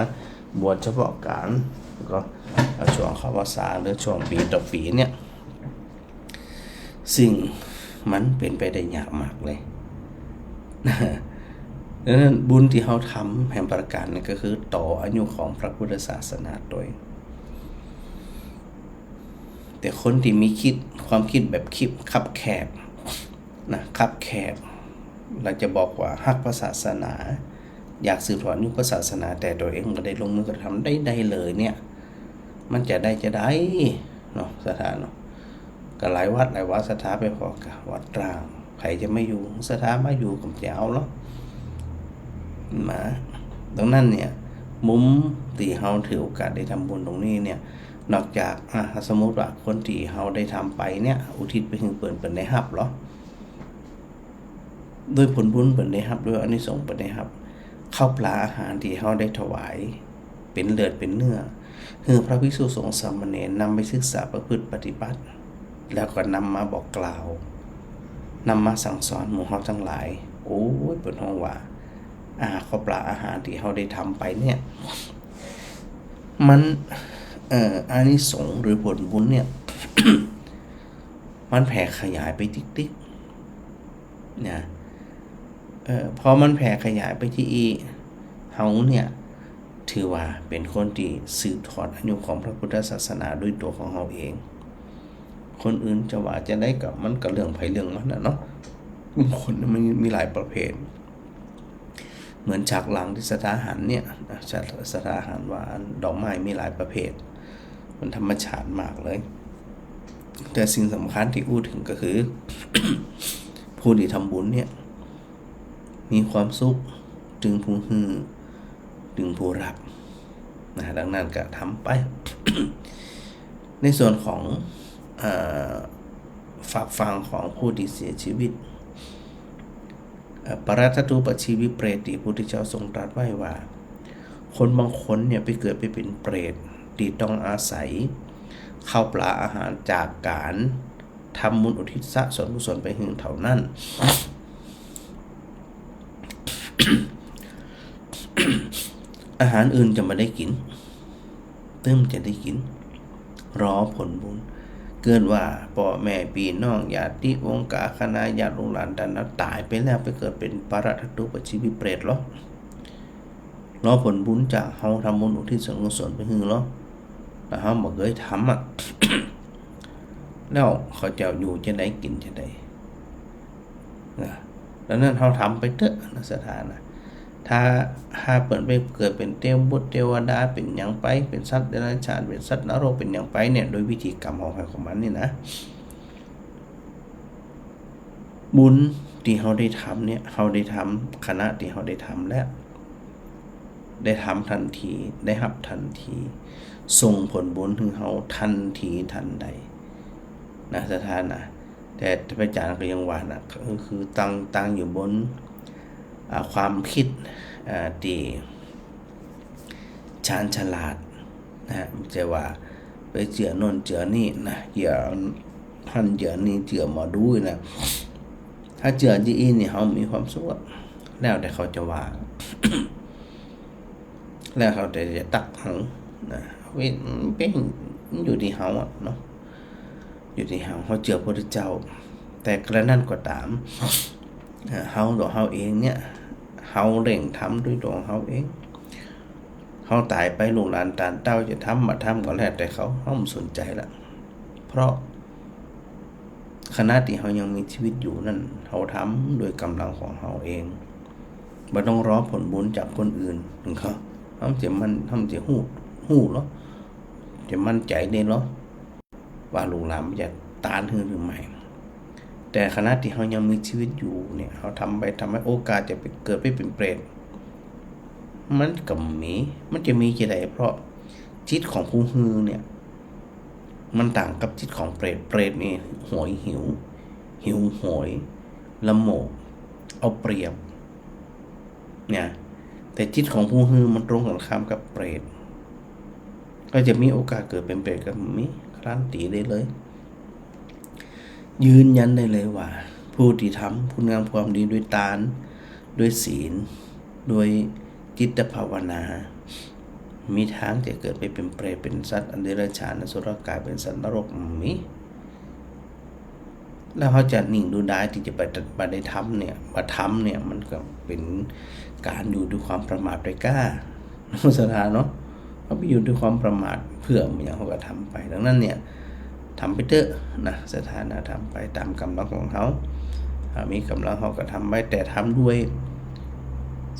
บวชเฉพาะก๋าน ก็เอาช่วงเข้าพรรษาหรือช่วงปี๋ต่อปี๋เนี่ย ซึ่งมันเป๋นไปได้ยากมากเลย ดังนั้นบุญตี้เฮาทำแหมประก๋านนี่ก็คือต่ออายุของพระพุทธศาสนาโตย แต่คนตี้มีกึ๊ด ความกึ๊ดแบบกึ๊ดคับแคบ นะ คับแคบ แล้วจะบอกว่าฮักพระศาสนา อยากสืบทอดอายุพระศาสนา แต่ตั๋วเองบ่ได้ลงมือกระทำใดๆ เลยเนี่ย มันจะได้จาใดเนาะ ศรัทธาเนาะ ก็หลายวัดหลายวา ศรัทธาไปผ่อก็วัดร้าง ใผจะมาอยู่ ศรัทธามาอยู่ก็บ่เอาหรอก มา ดังนั้นเนี่ย มุมตี้เฮาถือโอกาสได้ทำบุญตรงนี้เนี่ย นอกจาก อ่ะ สมมุติว่าคนตี้เฮาได้ทำไปเนี่ย อุทิศไปหื้อเปิ้น เปิ้นได้ฮับหรอ โดยผลบุญเปิ้นได้ฮับ โดยอานิสงส์เปิ้นได้ฮับ ข้าวปลาอาหารตี้เฮาได้ถวาย เป๋นเลือดเป๋นเนื้อ หื้อพระภิกษุสงฆ์สามเณรนำไปศึกษาประพฤติปฏิบัติ แล้วก็นำมาบอกกล่าว นำมาสั่งสอนหมู่เฮาตังหลาย โอ้ย เปิ้นฮ้องว่า อ่า ข้าวปลาอาหารตี้เฮาได้ทำไปเนี่ย มัน เอ่อ อานิสงส์หรือผลบุญเนี่ย มันแผ่ขยายไปติ๊กๆ นะ เอ่อ พอมันแผ่ขยายไปตี้อี้ เฮาเนี่ย ถือว่าเป๋นคนตี้สืบทอดอายุของพระพุทธศาสนาด้วยตั๋วของเฮาเอง คนอื่นจะว่าจาใดก็ มันก็เรื่องใผเรื่องมันน่ะเนาะ บุคคลมันมีหลายประเภท เหมือนฉากหลังตี้ศรัทธาหันเนี่ย ศรัทธาหันว่าดอกไม้มีหลายประเภท มันธรรมชาติมากเลย แต่สิ่งสำคัญตี้อู้เถิงก็คือ ผู้ตี้ทำบุญเนี่ย มีความสุข ตึงผู้หื้อ ตึงผู้ฮับ นะ ดังนั้นก็ทำไป ในส่วนของ เอ่อ ฝากฝังของผู้ตี้เสียชีวิต เอ่อ ปรัตตทูปชีวิเปรตตี้พระพุทธเจ้าทรงตรัสไว้ว่า คนบางคนเนี่ยไปเกิดไปเป๋นเปรตตี้ต้องอาศัยข้าวปลาอาหารจากก๋านทำบุญอุทิศส่วนกุศลไปหื้อเท่านั้น อาหารอื่นจะบ่ได้กิ๋น ตึงจะได้กิ๋น รอผลบุญ เกิดว่าป้อแม่ปี้น้องญาติวงศ์กาคณาญาติลูกหลานต้านต๋ายไปแล้ว ไปเกิดเป๋นปรัตตทูปชีวิเปรตลอ รอผลบุญจากเฮาทำบุญอุทิศส่วนกุศลไปหื้อลอ แล้วเฮาบ่เกยทำอะ แล้วเขาจะอยู่จาใดกิ๋นจาใด นะ ดังนั้นเฮาทำไปเต๊อะนะ ศรัทธานะ ถ้า ถ้าเปิ้นไปเกิดเป๋นเตวบุตรเตวดา เป๋นหยังไป เป๋นสัตว์เดรัจฉาน เป๋นสัตว์นรก เป๋นหยังไปเนี่ย โดยวิธีกรรมของใผของมันนี่นะ บุญตี้เฮาได้ทำเนี่ย เฮาได้ทำ ขณะตี้เฮาได้ทำแล้ว ได้ทำทันที ได้ฮับทันที ส่งผลบุญหื้อเฮาทันทีทันใด นะ ศรัทธานะ แต่พระอาจารย์ก็ยังว่านะ ก็คือตั้ง ตั้งอยู่บน อ่า ความกึ๊ด อ่า ตี้ ชาญฉลาดนะ บ่ใจ้ว่าไปเจื้อโน้นเจื้อนี่นะ เจื้อหั้นเจื้อนี่ เจื้อหมอดูนะ ถ้าเจื้อจาอี้นี่เฮามีความสุขอะ แล้วแต่เขาจะว่า แล้วเขาแต่จะตั๊กเฮานะ เว้ย มันเป๋น มันอยู่ตี้เฮาอะเนาะ อยู่ตี้เฮา เฮาเจื้อพระพุทธเจ้า แต่กระนั้นก็ต๋าม เอ่อ เฮาตั๋วเฮาเองเนี่ย เฮาเร่งทำด้วยตั๋วเฮาเอง เฮาต๋ายไปลูกหลานต้านเต้าจะทำบ่ทำก็แล้วแต่เขา เฮาบ่สนใจ๋ละ เพราะขณะตี้เฮายังมีชีวิตอยู่นั้น เฮาทำด้วยก๋ำลังของเฮาเอง บ่ต้องรอผลบุญจากคนอื่น เฮาจะมัน เฮาจะฮู้ ฮู้ลอ จะมั่นใจ๋ได้ลอ ว่าลูกหลานมันจะตานหื้อหรือไม่ แต่ขณะตี้เฮายังมีชีวิตอยู่เนี่ย เฮาทำไป ทำไป โอกาสจะไปเกิดไปเป๋นเปรต มันก็มี มันจะมีจาใด เพราะจิตของผู้หื้อเนี่ย มันต่างกับจิตของเปรต เปรตนี่โหยหิว หิวโหย ละโมบ เอาเปรียบ เนี่ย แต่จิตของผู้หื้อมันตรงกันข้ามกับเปรต ก็จะมีโอกาสเกิดเป๋นเปรตก็มี การันตีได้เลย ยืนยันได้เลยว่า ผู้ตี้ทำคุณงามความดีด้วยตาน ด้วยศีล ด้วยจิตภาวนา มีตางจะเกิดไปเป๋นเปรต เป๋นสัตว์เดรัจฉาน อสุรกาย เป๋นสัตว์นรก มี แล้วเฮาจะนิ่งดูดายตี้จะบ่ บ่ได้ทำเนี่ย บ่ทำเนี่ย มันก็เป๋นก๋านอยู่ด้วยความประมาทไปก้า ศรัทธาเนาะ เฮาไปอยู่ด้วยความประมาท เปื้อบ่าหยังเฮาก็ทำไป ดังนั้นเนี่ย ทำไปเต๊อะนะ ศรัทธานะ ทำไปต๋ามก๋ำลังของเฮา อ่า มีก๋ำลังเฮาก็ทำไป แต่ทำด้วย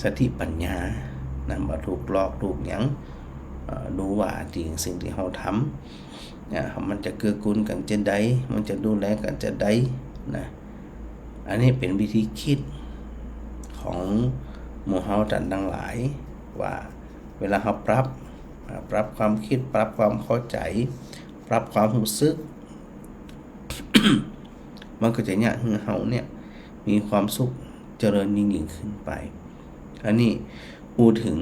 สติปัญญานะ บ่ถูกหลอกถูกหยัง เอ่อ ดูว่าจริงสิ่งตี้เฮาทำ อ่า มันจะเกื้อกูลกั๋นจาใด มันจะดูแลกั๋นจาใดนะ อันนี้เป๋นวิธีกึ๊ดของหมู่เฮาต้านตังหลาย ว่าเวลาเฮาปรับ อ่า ปรับความกึ๊ด ปรับความเข้าใจ๋ ปรับความฮู้สึก มันก็จะเยียะหื้อเฮาเนี่ย มีความสุขเจริญยิ่งๆ ขึ้นไป อันนี้อู้เถิง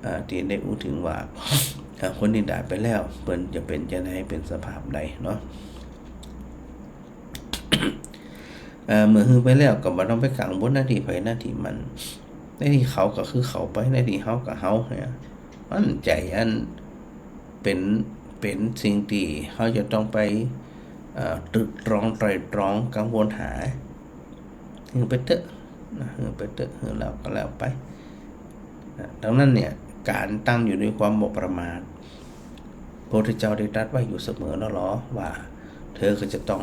อ่า ตี้ได้อู้เถิงว่า อ่า คนตี้ต๋ายไปแล้ว เปิ้นจะเป๋นจาใด เป๋นสภาพใดเนาะ เอ่อ เมื่อหื้อไปแล้วก็บ่ต้องไปกังวลหน้าตี้ใผหน้าตี้มัน หน้าตี้เขาก็คือเขาไป หน้าตี้เฮาก็เฮาเนี่ย อันใจ๋อัน เป็น เป็นสิ่งตี้เฮาจะต้องไป เอ่อ ตรึกตรองไตร่ตรองกังวลหา หื้อไปเต๊อะนะ หื้อไปเต๊อะ หื้อแล้วก็แล้วไปนะ ดังนั้นเนี่ย ก๋านตั้งอยู่ด้วยความบ่ประมาท พระพุทธเจ้าได้ตรัสไว้อยู่เสมอแล้วหรอ ว่าเธอก็จะต้อง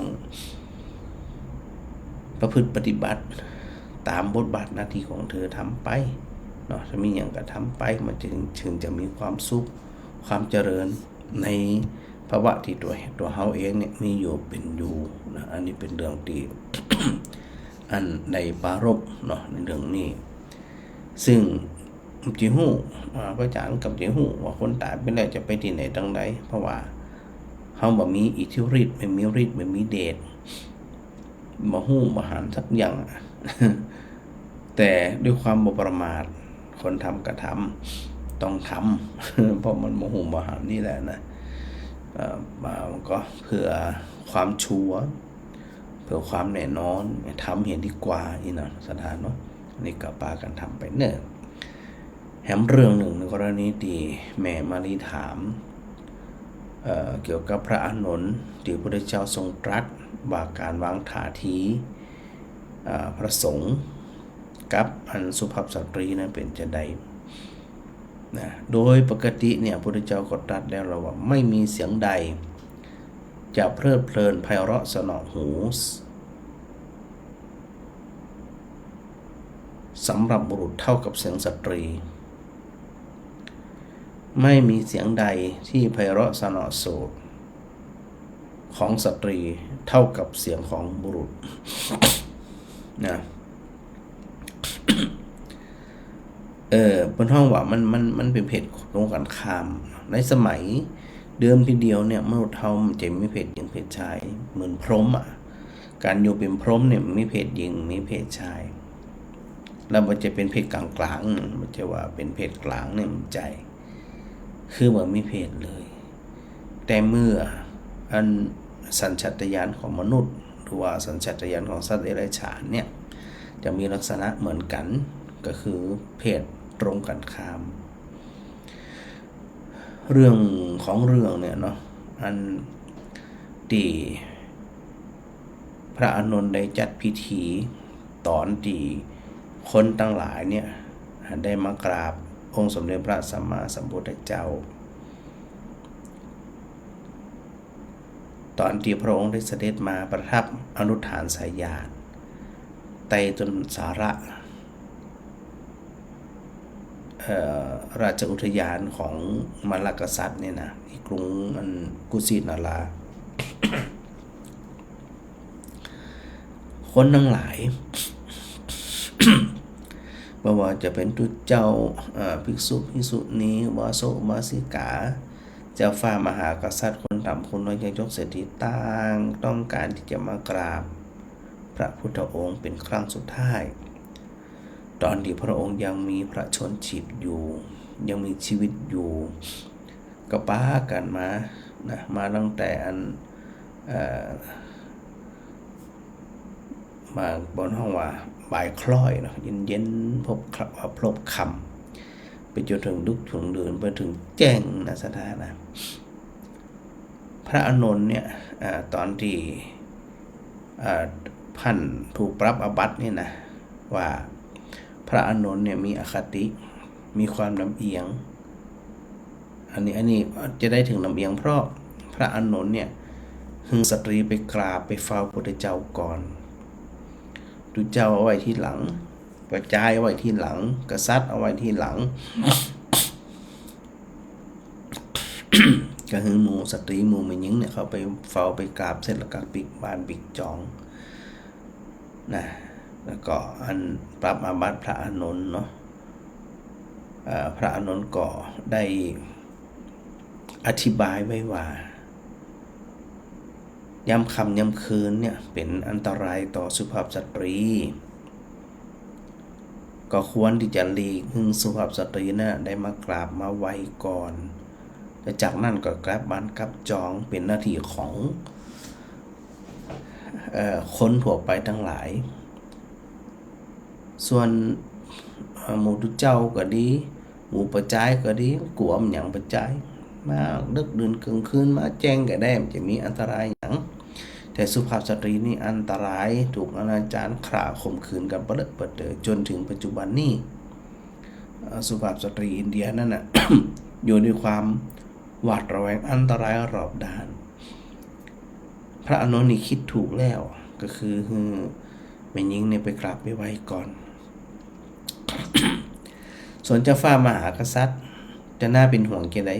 ประพฤติปฏิบัติต๋ามบทบาทหน้าตี้ของเธอทำไปเนาะ ถ้ามีหยังก็ทำไป มันจึง จึงจะมีความสุข ความเจริญในภาวะตี้ตั๋ว ตั๋วเฮาเองเนี่ยมีอยู่เป๋นอยู่นะ อันนี้เป๋นเรื่องตี้ อันได้ปรารภเนาะ ในเรื่องนี้ ซึ่งบ่ฮู้ อ่า พระอาจารย์ก็บ่ฮู้ว่าคนต๋ายไปแล้วจะไปตี้ไหนตังใด เพราะว่าเฮาบ่มีอิทธิฤทธิ์ บ่มีฤทธิ์ บ่มีเดช บ่ฮู้บ่หันสักอย่างอะ แต่ด้วยความบ่ประมาท คนทำก็ทำ ต้องทำ เพราะมันบ่ฮู้บ่หันนี่แหละนะ เอ่อ มามันก็เพื่อความชัวร์ เพื่อความแน่นอน ทำเหียดีกว่าอี้นะ ศรัทธาเนาะ นี่ก็ปากั๋นทำไปเน่อ แหมเรื่องนึ่งในกรณีตี้แม่มาลีถาม เอ่อ เกี่ยวกับพระอานนท์ ตี้พระพุทธเจ้าทรงตรัสว่าก๋านวางท่าที เอ่อ พระสงฆ์กับอันสุภาพสตรีนั้นเป๋นจาใดนะ โดยปกติเนี่ย พระพุทธเจ้าก็ตรัสแล้วว่า ไม่มีเสียงใดจะเพลิดเพลินไพเราะสนอหู สำหรับบุรุษเท่ากับเสียงสตรี ไม่มีเสียงใดที่ไพเราะสนอโสตของสตรีเท่ากับเสียงของบุรุษ นะ เออ เปิ้นฮ้องว่ามัน มัน มันเป๋นเพศตรงกั๋นข้าม ในสมัยเดิมทีเดียวเนี่ย มนุษย์เฮามันจะมีเพศหญิงเพศจาย เหมือนพรหมอะ ก๋านอยู่เป๋นพรหมเนี่ยมันมีเพศหญิง มีเพศจาย แล้วมันจะเป๋นเพศก๋างๆ มันจะว่าเป๋นเพศก๋างเนี่ยมันใจ้ คือบ่มีเพศเลย แต่เมื่ออันสัญชาตญาณของมนุษย์ หรือว่าสัญชาตญาณของสัตว์เดรัจฉานเนี่ย จะมีลักษณะเหมือนกั๋น ก็คือเพศตรงกั๋นข้าม เรื่องของเรื่องเนี่ยเนาะ อันตี้พระอานนท์ได้จัดพิธี ต๋อนตี้คนตังหลายเนี่ยได้มากราบองค์สมเด็จพระสัมมาสัมพุทธเจ้า ต๋อนตี้พระองค์ได้เสด็จมาประทับอนุฐานสยาดใต้ต้นสาระ เอ่อ ราชอุทยานของมลลกษัตริย์เนี่ยนะ ตี้กรุงอันกุสินารา คนตังหลาย บ่ว่าจะเป๋นตุ๊เจ้า เอ่อ ภิกษุ ภิกษุณี อุบาสก อุบาสิกา เจ้าฟ้ามหากษัตริย์ คนต่ำคนน้อย ยากจนเศรษฐี ต่างต้องก๋านตี้จะมากราบพระพุทธองค์เป๋นครั้งสุดท้าย ต๋อนตี้พระองค์ยังมีพระชนม์ชีพอยู่ ยังมีชีวิตอยู่ ก็ปากั๋นมานะ มาตั้งแต่อัน เอ่อ มาบ่อนฮ้องว่าบ่ายคล้อยเนาะ เย็นๆ พบค- เอ่อ พลบค่ำ ไปจ๋นเถิงดึกเถิงดื่น ไปเถิงแจ้งนะ ศรัทธานะ พระอานนท์เนี่ย อ่า ต๋อนตี้ อ่า พ่านถูกปรับอาบัตินี่นะ ว่าพระอานนท์เนี่ยมีอคติ มีความลำเอียง อันนี้ อันนี้จะได้เถิงลำเอียง เพราะพระอานนท์เนี่ย หื้อสตรีไปกราบไปเฝ้าพุทธเจ้าก่อน ตุ๊เจ้าเอาไว้ทีหลัง พระจายเอาไว้ทีหลัง กษัตริย์เอาไว้ทีหลัง ก็หื้อหมู่สตรีหมู่แม่ญิงเนี่ยเข้าไปเฝ้าไปกราบเสร็จแล้วก็ปิ๊กบ้านปิ๊กจอง นะ แล้วก็อันปรับอาบัติพระอานนท์เนาะ เอ่อ พระอานนท์ก็ได้อธิบายไว้ว่า ยามค่ำยามคืนเนี่ยเป๋นอันตรายต่อสุภาพสตรี ก็ควรตี้จะหลีกหื้อสุภาพสตรีน่ะได้มากราบมาไหว้ก่อน แล้วจากนั้นก็กลับบ้านกลับจอง เป๋นหน้าตี้ของ เอ่อ คนทั่วไปตังหลาย ส่วน เอ่อ หมู่ตุ๊เจ้าก็ดี หมู่พระจายก็ดี กั๋วมันหยังพระจาย มาเดิ็กดื่นเกิ่งคืน มาแจ้งก็ได้ บ่จะมีอันตรายหยัง แต่สุภาพสตรีนี่อันตราย ถูกอนาจารข่มขืนกั๋นปะเลอะปะเต๋อ จ๋นเถิงปัจจุบันนี้ เอ่อ สุภาพสตรีอินเดียนั้นน่ะ อยู่ด้วยความหวาดระแวงอันตรายรอบด้าน พระอานนท์นี่กึ๊ดถูกแล้ว ก็คือหื้อแม่ญิงเนี่ยไปกราบไปไหว้ก่อน ส่วนเจ้าฟ้ามหากษัตริย์จะน่าเป๋นห่วงแค่ใด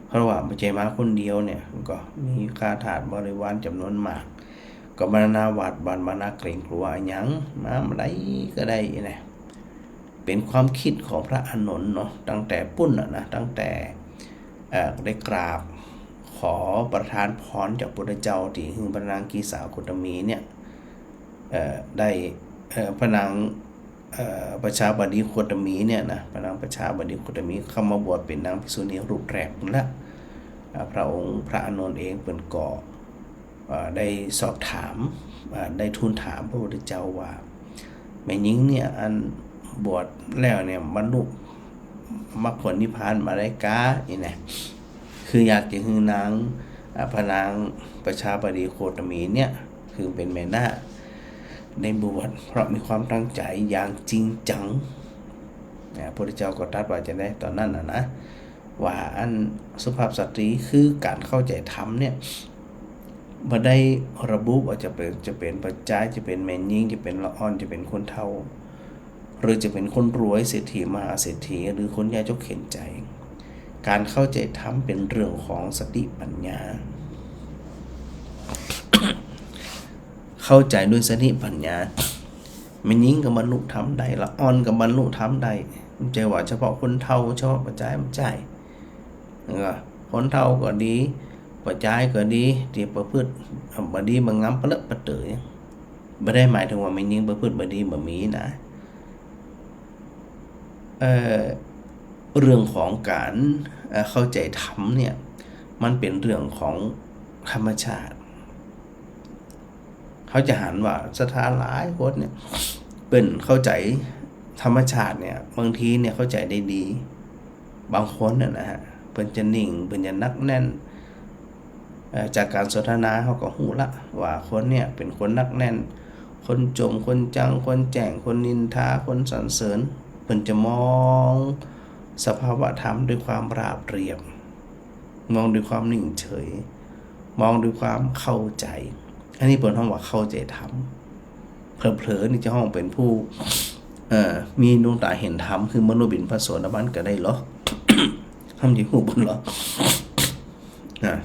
เพราะว่าบ่ใจ้มาคนเดียวเนี่ย ก็มีข้าทาสบริวารจ๋ำนวนมาก ก็บ่น่าหวาดหวั่น บ่น่าเกรงกลัวอะหยัง มาเมื่อใดก็ได้นะ เป๋นความกึ๊ดของพระอานนท์เนาะ ตั้งแต่ปู๊นน่ะนะ ตั้งแต่ เอ่อ ได้กราบขอประทานพรจากพุทธเจ้า ตี้หื้อพระนางกีสาโคตมีเนี่ย เอ่อ ได้ เอ่อ พระนาง เอ่อ ประชาบดีโคตมีเนี่ยนะ พระนางประชาบดีโคตมีเข้ามาบวชเป๋นนางภิกษุณีรูปแรกนั่นแหละ อ่า พระองค์พระอานนท์เองเปิ้นก็ เอ่อ ได้สอบถาม เอ่อ ได้ทูลถามพระพุทธเจ้าว่า แม่ญิงเนี่ยอันบวชแล้วเนี่ยบรรลุมรรคผลนิพพานบ่ได้ก๊า อี้นะ คืออยากจะหื้อนาง อ่า พระนางประชาบดีโคตมีเนี่ย คือเป๋นแม่นาค ได้บวช เพราะมีความตั้งใจ๋อย่างจริงจัง อ่า พระพุทธเจ้าก็ตรัสว่าจะใดต๋อนนั้นน่ะนะ ว่าอันสุภาพสตรีคือก๋านเข้าใจ๋ธรรมเนี่ย บ่ได้ระบุว่าจะเป๋น จะเป๋นป้อจาย จะเป๋นแม่ญิง จะเป๋นละอ่อน จะเป๋นคนเฒ่า หรือจะเป๋นคนรวย เศรษฐี มหาเศรษฐี หรือคนยากจนเข็ญใจ๋ ก๋านเข้าใจ๋ธรรมเป๋นเรื่องของสติปัญญา เข้าใจ๋ด้วยสติปัญญา แม่ญิงก็บรรลุธรรมได้ ละอ่อนก็บรรลุธรรมได้ บ่ใจ้ว่าเฉพาะคนเฒ่า เฉพาะป้อจาย บ่ใจ้ แล้วก็คนเฒ่าก็ดี ป้อจายก็ดี ตี้ประพฤติบ่ดีบ่งามปะเลอะปะเต๋อ บ่ได้หมายเถิงว่าแม่ญิงประพฤติบ่ดีบ่มีนะ เอ่อ เรื่องของก๋าน เอ่อ เข้าใจ๋ธรรมเนี่ย มันเป๋นเรื่องของธรรมชาติ เฮาจะหันว่าศรัทธาหลายคนเนี่ย เปิ้นเข้าใจ๋ธรรมชาติเนี่ย บางทีเนี่ยเข้าใจ๋ได้ดี บางคนน่ะนะฮะ เปิ้นจะนิ่ง เปิ้นจะหนักแน่น เอ่อ จากก๋านสนทนาเฮาก็ฮู้ละว่าคนเนี่ยเป๋นคนหนักแน่น คนจ่ม คนจัง คนแจ้ง คนนินทา คนสรรเสริญ เปิ้นจะมองสภาวะธรรมด้วยความราบเรียบ มองด้วยความนิ่งเฉย มองด้วยความเข้าใจ๋ อันนี้เปิ้นฮ้องว่าเข้าใจ๋ธรรม เผลอๆ นี่จะฮ้องเป๋นผู้ เอ่อ มีดวงต๋าหันธรรม คือมนุษย์เป๋นพระโสดาบันก็ได้เหรอ ห้ามจะฮู้บ่เหรอ นะ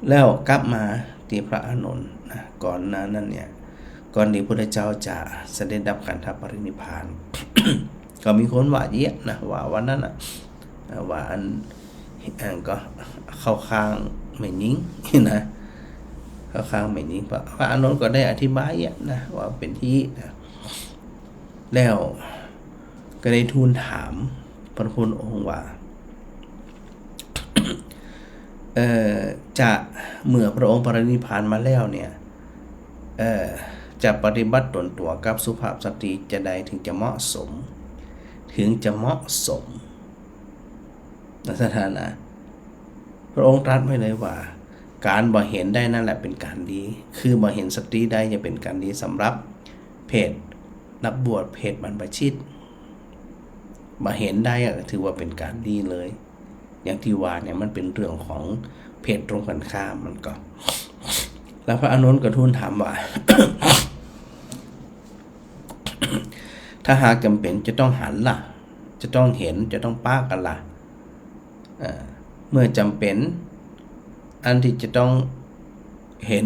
แล้วกลับมาตี้พระอานนท์นะ ก่อนหน้านั้นเนี่ย ก่อนตี้พุทธเจ้าจะเสด็จดับขันธปรินิพพาน ก็มีคนว่าเยียะนะ ว่าวันนั้นน่ะ เอ่อ ว่าอัน อันก็เข้าข้างแม่ญิงนะ เข้าข้างแม่ญิง พระ พระอานนท์ก็ได้อธิบายเยียะนะ ว่าเป๋นตี้นะ แล้วก็ได้ทูลถามพระพุทธองค์ว่า เอ่อ จะ เมื่อพระองค์ปรินิพพานมาแล้วเนี่ย เอ่อ จะปฏิบัติต๋นตั๋วกับสุภาพสตรีจะใดเถิงจะเหมาะสม เถิงจะเหมาะสม นะ สถานะ พระองค์ตรัสไว้เลยว่า ก๋านบ่หันได้นั่นแหละเป๋นก๋านดี คือบ่หันสตรีได้จะเป๋นก๋านดีสำหรับเพศนักบวช เพศบรรพชิต บ่หันได้อะ ถือว่าเป๋นก๋านดีเลย อย่างตี้ว่าเนี่ยมันเป๋นเรื่องของเพศตรงกันข้ามมันก็ แล้วพระอานนท์ก็ทูลถามว่า ถ้าหากจ๋ำเป๋นจะต้องหันล่ะ จะต้องหัน จะต้องปะกั๋นล่ะ เอ่อ เมื่อจ๋ำเป๋น อันตี้จะต้องหัน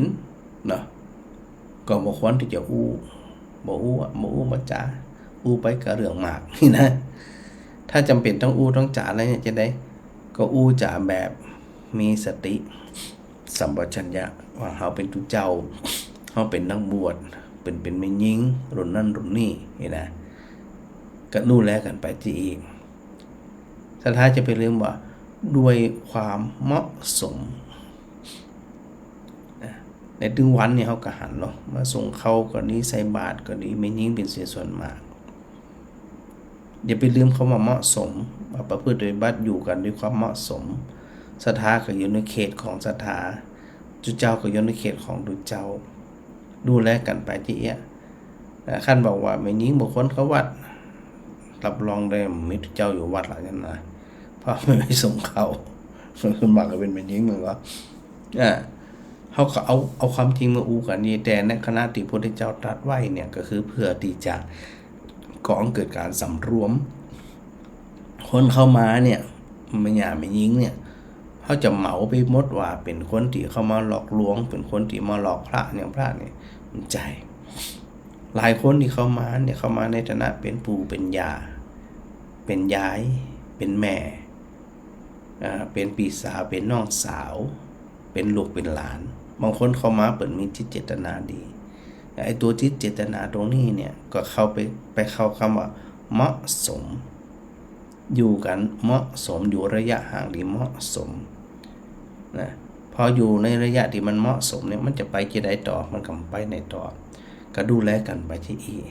เนาะ ก็บ่ควรตี้จะอู้ บ่อู้อะ บ่อู้บ่จ๋า อู้ไปก็เรื่องมากนี่นะ ถ้าจ๋ำเป๋นต้องอู้ต้องจ๋าแล้วเนี่ยจะใด ก็อู้จ๋าแบบมีสติสัมปชัญญะ ว่าเฮาเป๋นตุ๊เจ้า เฮาเป๋นนักบวช เป๋น เป๋นแม่ญิง รุ่นนั้นรุ่นนี้นี่นะ ก็ดูแลกั๋นไปตี้อี้ ศรัทธาจะไปลืมว่าด้วยความเหมาะสม นะ ในตึงวันเนี่ยเฮาก็หันเนาะ มาส่งข้าวก็ดี ใส่บาตรก็ดี แม่ญิงเป๋นเสียส่วนมาก อย่าไปลืมคำว่าเหมาะสม ว่าประพฤติปฏิบัติอยู่กั๋นด้วยความเหมาะสม ศรัทธาก็อยู่ในเขตของศรัทธา ตุ๊เจ้าก็อยู่ในเขตของตุ๊เจ้า ดูแลกั๋นไปเจ้าเอี้ย อ่า คันบอกว่าแม่ญิงบางคนเข้าวัด รับรองได้มีตุ๊เจ้าอยู่วัดละอย่างนั้นนะ เพราะมันไม่สงฆ์เข้า ส่วนมากก็เป๋นแม่ญิงมันก็ อ่า เฮาก็เอา เอาความจริงมาอู้กั๋นนี่ แต่ในขณะตี้พระพุทธเจ้าตรัสไว้เนี่ย ก็คือเพื่อตี้จะก่อให้เกิดก๋านสำรวม คนเข้ามาเนี่ย แม่หญ้าแม่ญิงเนี่ย เฮาจะเหมาไปหมดว่าเป๋นคนตี้เข้ามาหลอกลวง เป๋นคนตี้มาหลอกพระเนี่ย พระเนี่ย บ่ใจ้ หลายคนตี้เข้ามาเนี่ย เข้ามาในฐานะเป๋นปู่เป๋นย่า เป๋นยาย เป๋นแม่ อ่า เป๋นปี้สาว เป๋นน้องสาว เป๋นลูกเป๋นหลาน บางคนเข้ามาเปิ้นมีจิตเจตนาดี ไอ้ตั๋วจิตเจตนาตรงนี้เนี่ย ก็เข้าไป ไปเข้าคำว่าเหมาะสม อยู่กั๋นเหมาะสม อยู่ระยะห่างตี้เหมาะสมนะ พออยู่ในระยะตี้มันเหมาะสมเนี่ย มันจะไปจะใดต่อ มันก็ไปไหนต่อ ก็ดูแลกั๋นไปเจ้าอี้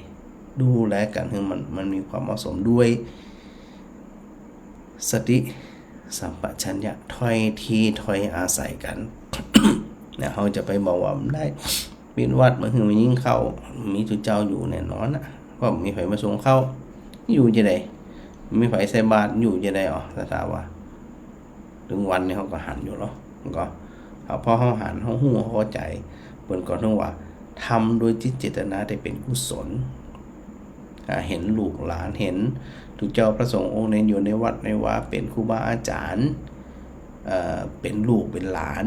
ดูแลกั๋นหื้อมัน มันมีความเหมาะสมด้วย สติสัมปชัญญะ ถ้อยทีถ้อยอาศัยกั๋น เนี่ย เฮาจะไปบอกว่าบ่ได้ ปิดวัดบ่หื้อแม่ญิงเข้า มีตุ๊เจ้าอยู่แน่นอนนะ เพราะบ่มีใผมาสงฆ์เข้า อยู่จะใด บ่มีใผใส่บาตร อยู่จะใด อ๋อ ศรัทธาว่า เถิงวันนี้เฮาก็หันอยู่เนาะ ก็ พอเฮาหัน เฮาฮู้ เฮาเข้าใจ๋ เปิ้นก็เถิงว่า ทำด้วยจิตเจตนาตี้เป๋นกุศล อ่า หันลูกหลาน หันตุ๊เจ้าพระสงฆ์องค์นี้อยู่ในวัดในวา เป๋นครูบาอาจ๋ารย์ เอ่อ เป๋นลูกเป๋นหลาน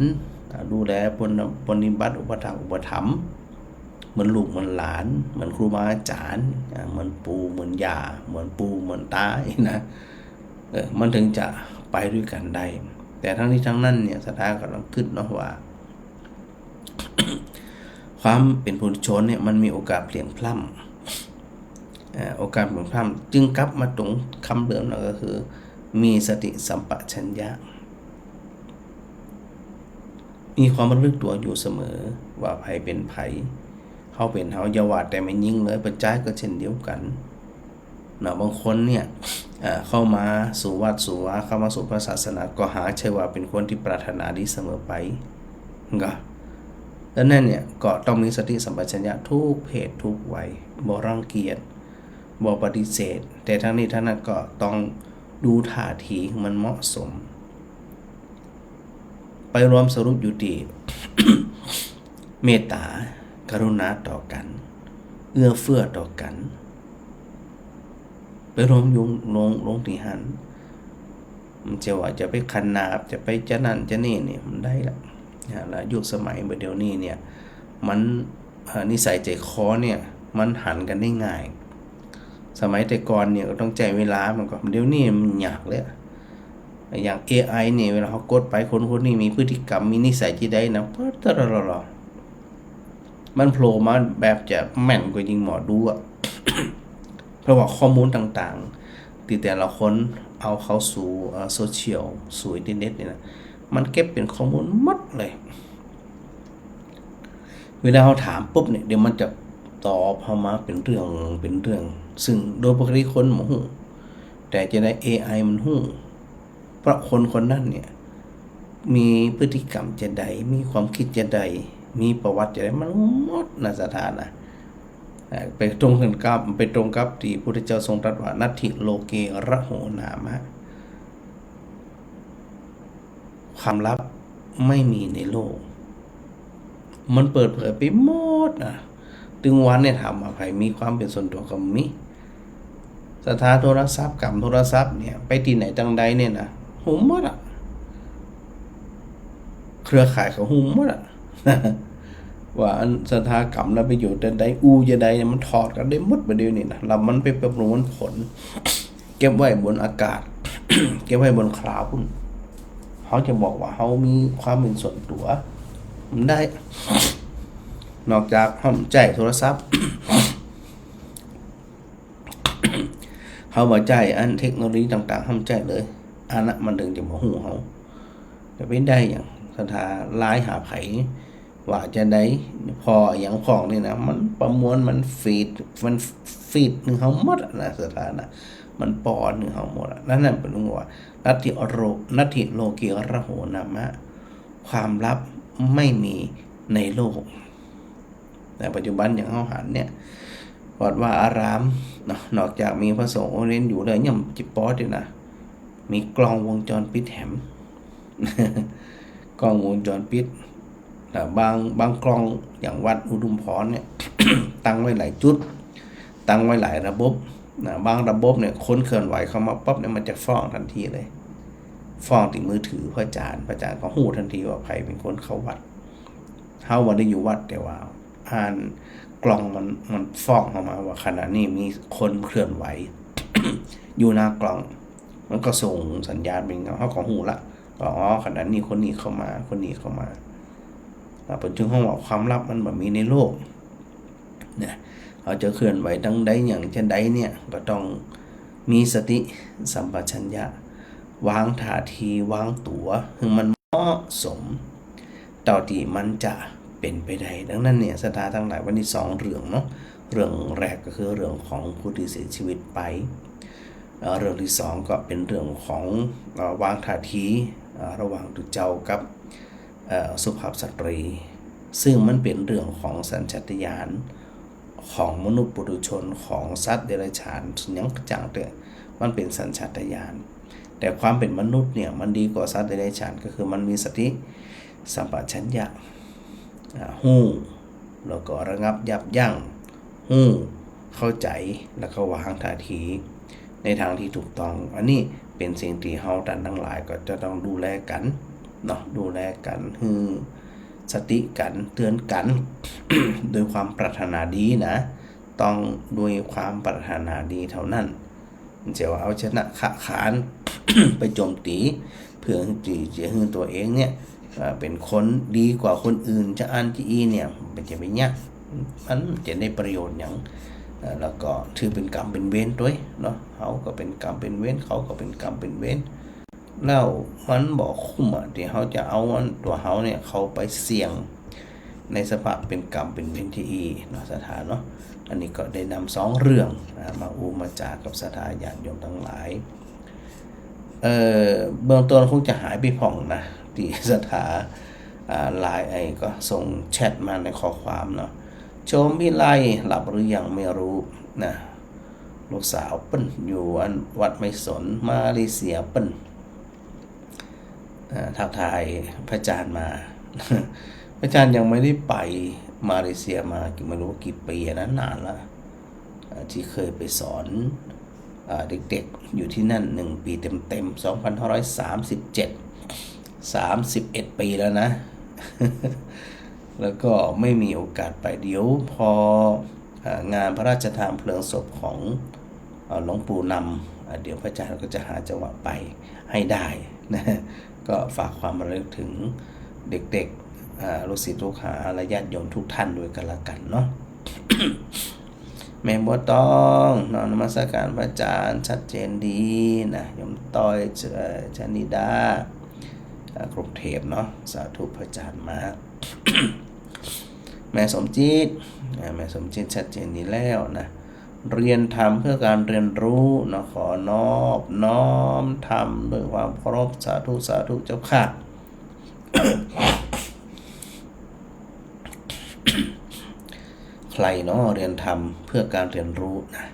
อ่า ดูแลปน- ปรนนิบัติอุปถากอุปถัมภ์ เหมือนลูกเหมือนหลาน เหมือนครูบาอาจ๋ารย์ อ่า เหมือนปู่เหมือนย่า เหมือนปู่เหมือนต๋านะ เออ มันเถิงจะไปด้วยกั๋นได้ แต่ทั้งนี้ทั้งนั้นเนี่ย ศรัทธาก็ต้องกึ๊ดเนาะว่า ความเป๋นปุถุชนเนี่ย มันมีโอกาสเพลียงพล้ำ เอ่อ โอกาสเพลียงพล้ำ จึงกลับมาตรงคำเดิมนะ ก็คือ มีสติสัมปชัญญะ มีความระลึกตั๋วอยู่เสมอ ว่าใผเป๋นใผ เฮาเป๋นเฮา อย่าว่าแต่แม่ญิงเลย ป้อจายก็เช่นเดียวกั๋น นะ บางคนเนี่ย เอ่อ เข้ามาสู่วัดสู่วา เข้ามาสู่พระศาสนา ก็หาใช่ว่าเป๋นคนตี้ปรารถนาดีเสมอไป ก็ ดังนั้นเนี่ย ก็ต้องมีสติสัมปชัญญะทุกเพศทุกวัย บ่รังเกียจ บ่ปฏิเสธ แต่ทั้งนี้ทั้งนั้นก็ต้องดูท่าทีหื้อมันเหมาะสม ไปรวมสรุปอยู่ตี้ เมตต๋า กรุณาต่อกั๋น เอื้อเฟื้อต่อกั๋น ไปรวมอยู่ลง ลงตี้หั้น บ่ใจ้ว่าจะไปขนาบ จะไปจะนั้นจะนี่เนี่ย บ่ได้ละ นะ แล้วยุคสมัยบ่าเดี่ยวนี้เนี่ย มัน เอ่อ นิสัยใจ๋คอเนี่ย มันหันกั๋นได้ง่าย สมัยแต่ก่อนเนี่ยก็ต้องใจ๊เวลา มันก็ เดี๋ยวนี้มันยากเลย อย่าง เอไอ เนี่ย เวลาเฮากดไป คนคนนี้มีพฤติกรรม มีนิสัยจะใดนะ ปั๊บ ตะละละละ มันโผล่มาแบบจะแม่นกว่ายิ่งหมอดูอะ เพราะว่าข้อมูลต่างๆ ตี้แต่ละคนเอาเข้าสู่ เอ่อ โซเชียล สู่อินเทอร์เน็ตเนี่ยนะ มันเก็บเป๋นข้อมูลหมดเลย เวลาเฮาถามปุ๊บเนี่ย เดี๋ยวมันจะตอบเฮามาเป๋นเรื่อง เป๋นเรื่อง ซึ่งโดยปกติคนบ่ฮู้ แต่จะใด เอไอ มันฮู้ เพราะคนคนนั้นเนี่ย มีพฤติกรรมจะใด มีความคิดจะใด มีประวัติจะใด มันฮู้หมดนะ ศรัทธานะ เอ่อ ไปตรงกั๋นกับ ไปตรงกับตี้พุทธเจ้าทรงตรัสว่า นัตถิโลเกระโหนามะ ความลับไม่มีในโลก มันเปิดเผยไปหมดนะ ตึงวันเนี่ย ถามว่าใผมีความเป๋นส่วนตั๋วก็บ่มี ศรัทธาโทรศัพท์ กำโทรศัพท์เนี่ย ไปตี้ไหนตังใดเนี่ยนะ ฮู้หมดอะ เครือข่ายเขาฮู้หมดอะ ว่าอันศรัทธากำแล้วไปอยู่ตังใด อู้จะใดเนี่ย มันถอดกั๋นได้หมดบ่าเดี่ยวนี้นะ แล้วมันไปประมวลผล เก็บไว้บนอากาศ เก็บไว้บนคลาวด์พุ้น เฮาจะบอกว่าเฮามีความเป๋นส่วนตั๋ว บ่ได้ นอกจากเฮาบ่ใจ๊โทรศัพท์ เฮาบ่ใจ๊อันเทคโนโลยีต่างๆ เฮาบ่ใจ๊เลย อันนั้นมันเถิงจะบ่ฮู้เฮา จะไปได้หยัง ศรัทธาไลน์หาใผ ว่าจะใด ผ่ออะหยังพ่องนี่นะ มันประมวล มันฟีด มันฟีดหื้อเฮาหมดอะนะ ศรัทธานะ มันป้อนหื้อเฮาหมดอะ นั่นน่ะเปิ้นว่า นัตถิโร นัตถิโลเกระโหนามะ ความลับไม่มีในโลก แต่ปัจจุบันอย่างเฮาหันเนี่ย วัดวาอารามเนาะ นอกจากมีพระสงฆ์องค์เณรอยู่แล้ว ยังจิปอดอยู่นะ มีกล้องวงจรปิดแหม กล้องวงจรปิด แต่บาง บางกล้องอย่างวัดอุทุมพรเนี่ย ตั้งไว้หลายจุด ตั้งไว้หลายระบบนะ บางระบบเนี่ย คนเคลื่อนไหวเข้ามาปั๊บเนี่ย มันจะฟ้องทันทีเลย ฟ้องติดมือถือพระอาจารย์ พระอาจารย์ก็ฮู้ทันทีว่าใผเป๋นคนเข้าวัด เฮาบ่ได้อยู่วัด แต่ว่าอ่านกล้องมัน มันฟ้องเข้ามาว่าขณะนี้มีคนเคลื่อนไหว อยู่หน้ากล้อง มันก็ส่งสัญญาณไป เฮาก็ฮู้ละว่า อ๋อ ขณะนี้คนนี้เข้ามา คนนี้เข้ามา อ่า เปิ้นจึงฮ้องว่าความลับมันบ่มีในโลก นะ เฮาจะเคลื่อนไหวตางใดหยังจะใดเนี่ย ก็ต้องมีสติสัมปชัญญะ วางท่าที วางตั๋วหื้อมันเหมาะสม เต้าตี้มันจะเป๋นไปได้ ดังนั้นเนี่ย ศรัทธาตังหลาย วันนี้สองเรื่องเนาะ เรื่องแรกก็คือเรื่องของผู้ตี้เสียชีวิตไป เอ่อ เรื่องตี้สองก็เป๋นเรื่องของ เอ่อ วางท่าที เอ่อ ระหว่างตุ๊เจ้ากับ เอ่อ สุภาพสตรี ซึ่งมันเป๋นเรื่องของสัญชาตญาณของมนุษย์ปุถุชน ของสัตว์เดรัจฉาน หยังกระจ่างเต๊อะ มันเป๋นสัญชาตญาณ แต่ความเป๋นมนุษย์เนี่ย มันดีกว่าสัตว์เดรัจฉาน ก็คือมันมีสติสัมปชัญญะ อ่า ฮู้ แล้วก็ระงับยับยั้ง ฮู้ เข้าใจ๋ แล้วก็วางท่าทีในทางตี้ถูกต้อง อันนี้เป๋นสิ่งตี้เฮาต้านตังหลายก็จะต้องดูแลกั๋นเนาะ ดูแลกั๋น หื้อสติกั๋น เตื๋อนกั๋น โดยความปรารถนาดีนะ ต้องโดยความปรารถนาดีเต้านั้น บ่ใจ้ว่าเอาชนะขะขาน ไปโจมตี๋ เปื้อตี้จะหื้อตั๋วเองเนี่ย เอ่อ เป๋นคนดีกว่าคนอื่น จะอั้นจะอี้เนี่ย บ่ใจ้ไปเยียะ มันจะได้ประโยชน์หยัง เอ่อ แล้วก็ถือเป๋นกรรมเป๋นเวรตวยเนาะ เฮาก็เป๋นกรรมเป๋นเวร เขาก็เป๋นกรรมเป๋นเวร แล้วมันบ่คุ้มอะ ตี้เฮาจะเอาอันตั๋วเฮาเนี่ยเข้าไปเสี่ยงในสภาพเป๋นกรรมเป๋นเวรตี้อี้เนาะ ศรัทธาเนาะ อันนี้ก็ได้นำสองเรื่องนะ มาอู้มาจ๋ากับศรัทธาญาติโยมตังหลาย เอ่อ เบื้องต้นคงจะหายไปพ่องนะ ตี้ศรัทธา อ่า ไลน์ ไอ้ ก็ส่งแชทมาในข้อความเนาะ โฉมวิไลหลับหรือยังไม่รู้นะ ลูกสาวเปิ้นอยู่อันวัดไม้สน มาเลเซียเปิ้น อ่า ทักทายพระอาจารย์มา พระอาจารย์ยังไม่ได้ไปมาเลเซียมากี่ ไม่รู้กี่ปีนะ นานละ อ่า ตี้เคยไปสอน อ่า เด็กๆ อยู่ตี้นั่นหนึ่งปีเต็มๆ สองพันห้าร้อยสามสิบเจ็ด สามสิบเอ็ดปีแล้วนะ แล้วก็ไม่มีโอกาสไป เดี๋ยวพอ อ่า งานพระราชทานเพลิงศพของ อ่า หลวงปู่นำ อ่า เดี๋ยวพระอาจารย์ก็จะหาจังหวะไปให้ได้นะ ก็ฝากความระลึกถึงเด็กๆ อ่า ลูกศิษย์ลูกหาและญาติโยมทุกท่านด้วยกันละกันเนาะ แม่บัวตอง น้อมนมัสการพระอาจารย์ ชัดเจนดีนะ โยมต้อย เอ่อ ชนิดา อ่า กรุงเทพฯเนาะ สาธุพระอาจารย์มา แม่สมจิต อ่า แม่สมจิตชัดเจนดีแล้วนะ เรียนธรรมเพื่อการเรียนรู้เนาะ ขอนอบน้อมธรรมด้วยความเคารพ สาธุ สาธุเจ้าค่ะ ใครเนาะ เรียนธรรมเพื่อการเรียนรู้นะ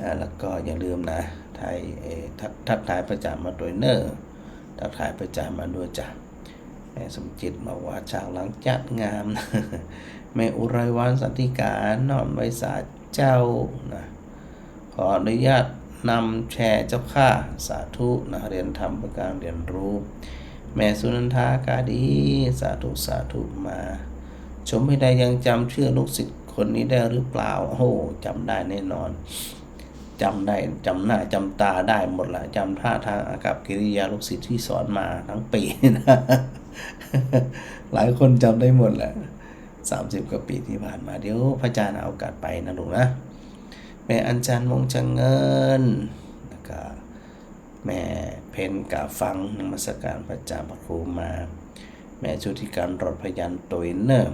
อ่า แล้วก็อย่าลืมนะ ทัก เอ่อ ทัก ทักทายพระอาจารย์มาตวยเน่อ ทักทายพระอาจารย์มาตวยจ้ะ แม่สมจิตบอกว่าฉากหลังจัดงาม แม่อุไรวันสันติการ น้อมไหว้สาเจ้านะ ขออนุญาตนำแชร์เจ้าค่ะ สาธุนะ เรียนธรรมเพื่อการเรียนรู้ แม่สุนันทากาดี สาธุ สาธุมา โฉมวิไลยังจำชื่อลูกศิษย์คนนี้ได้หรือเปล่า โอ้โห จำได้แน่นอน จำได้ จำหน้าจำตาได้หมดละ จำท่าทางอากัปกิริยาลูกศิษย์ตี้สอนมาทั้งปี๋นะ หลายคนจำได้หมดแหละ สามสิบกว่าปี๋ตี้ผ่านมา เดี๋ยวพระอาจารย์หาโอกาสไปนะลูกนะ แม่อัญชัน วงศ์ชะเงิน แล้วก็แม่เพ็ญ กาฟัง นมัสการพระอาจารย์พระครูมา แม่ชุติการ รอดพยัญชนะ ตวยเน่อ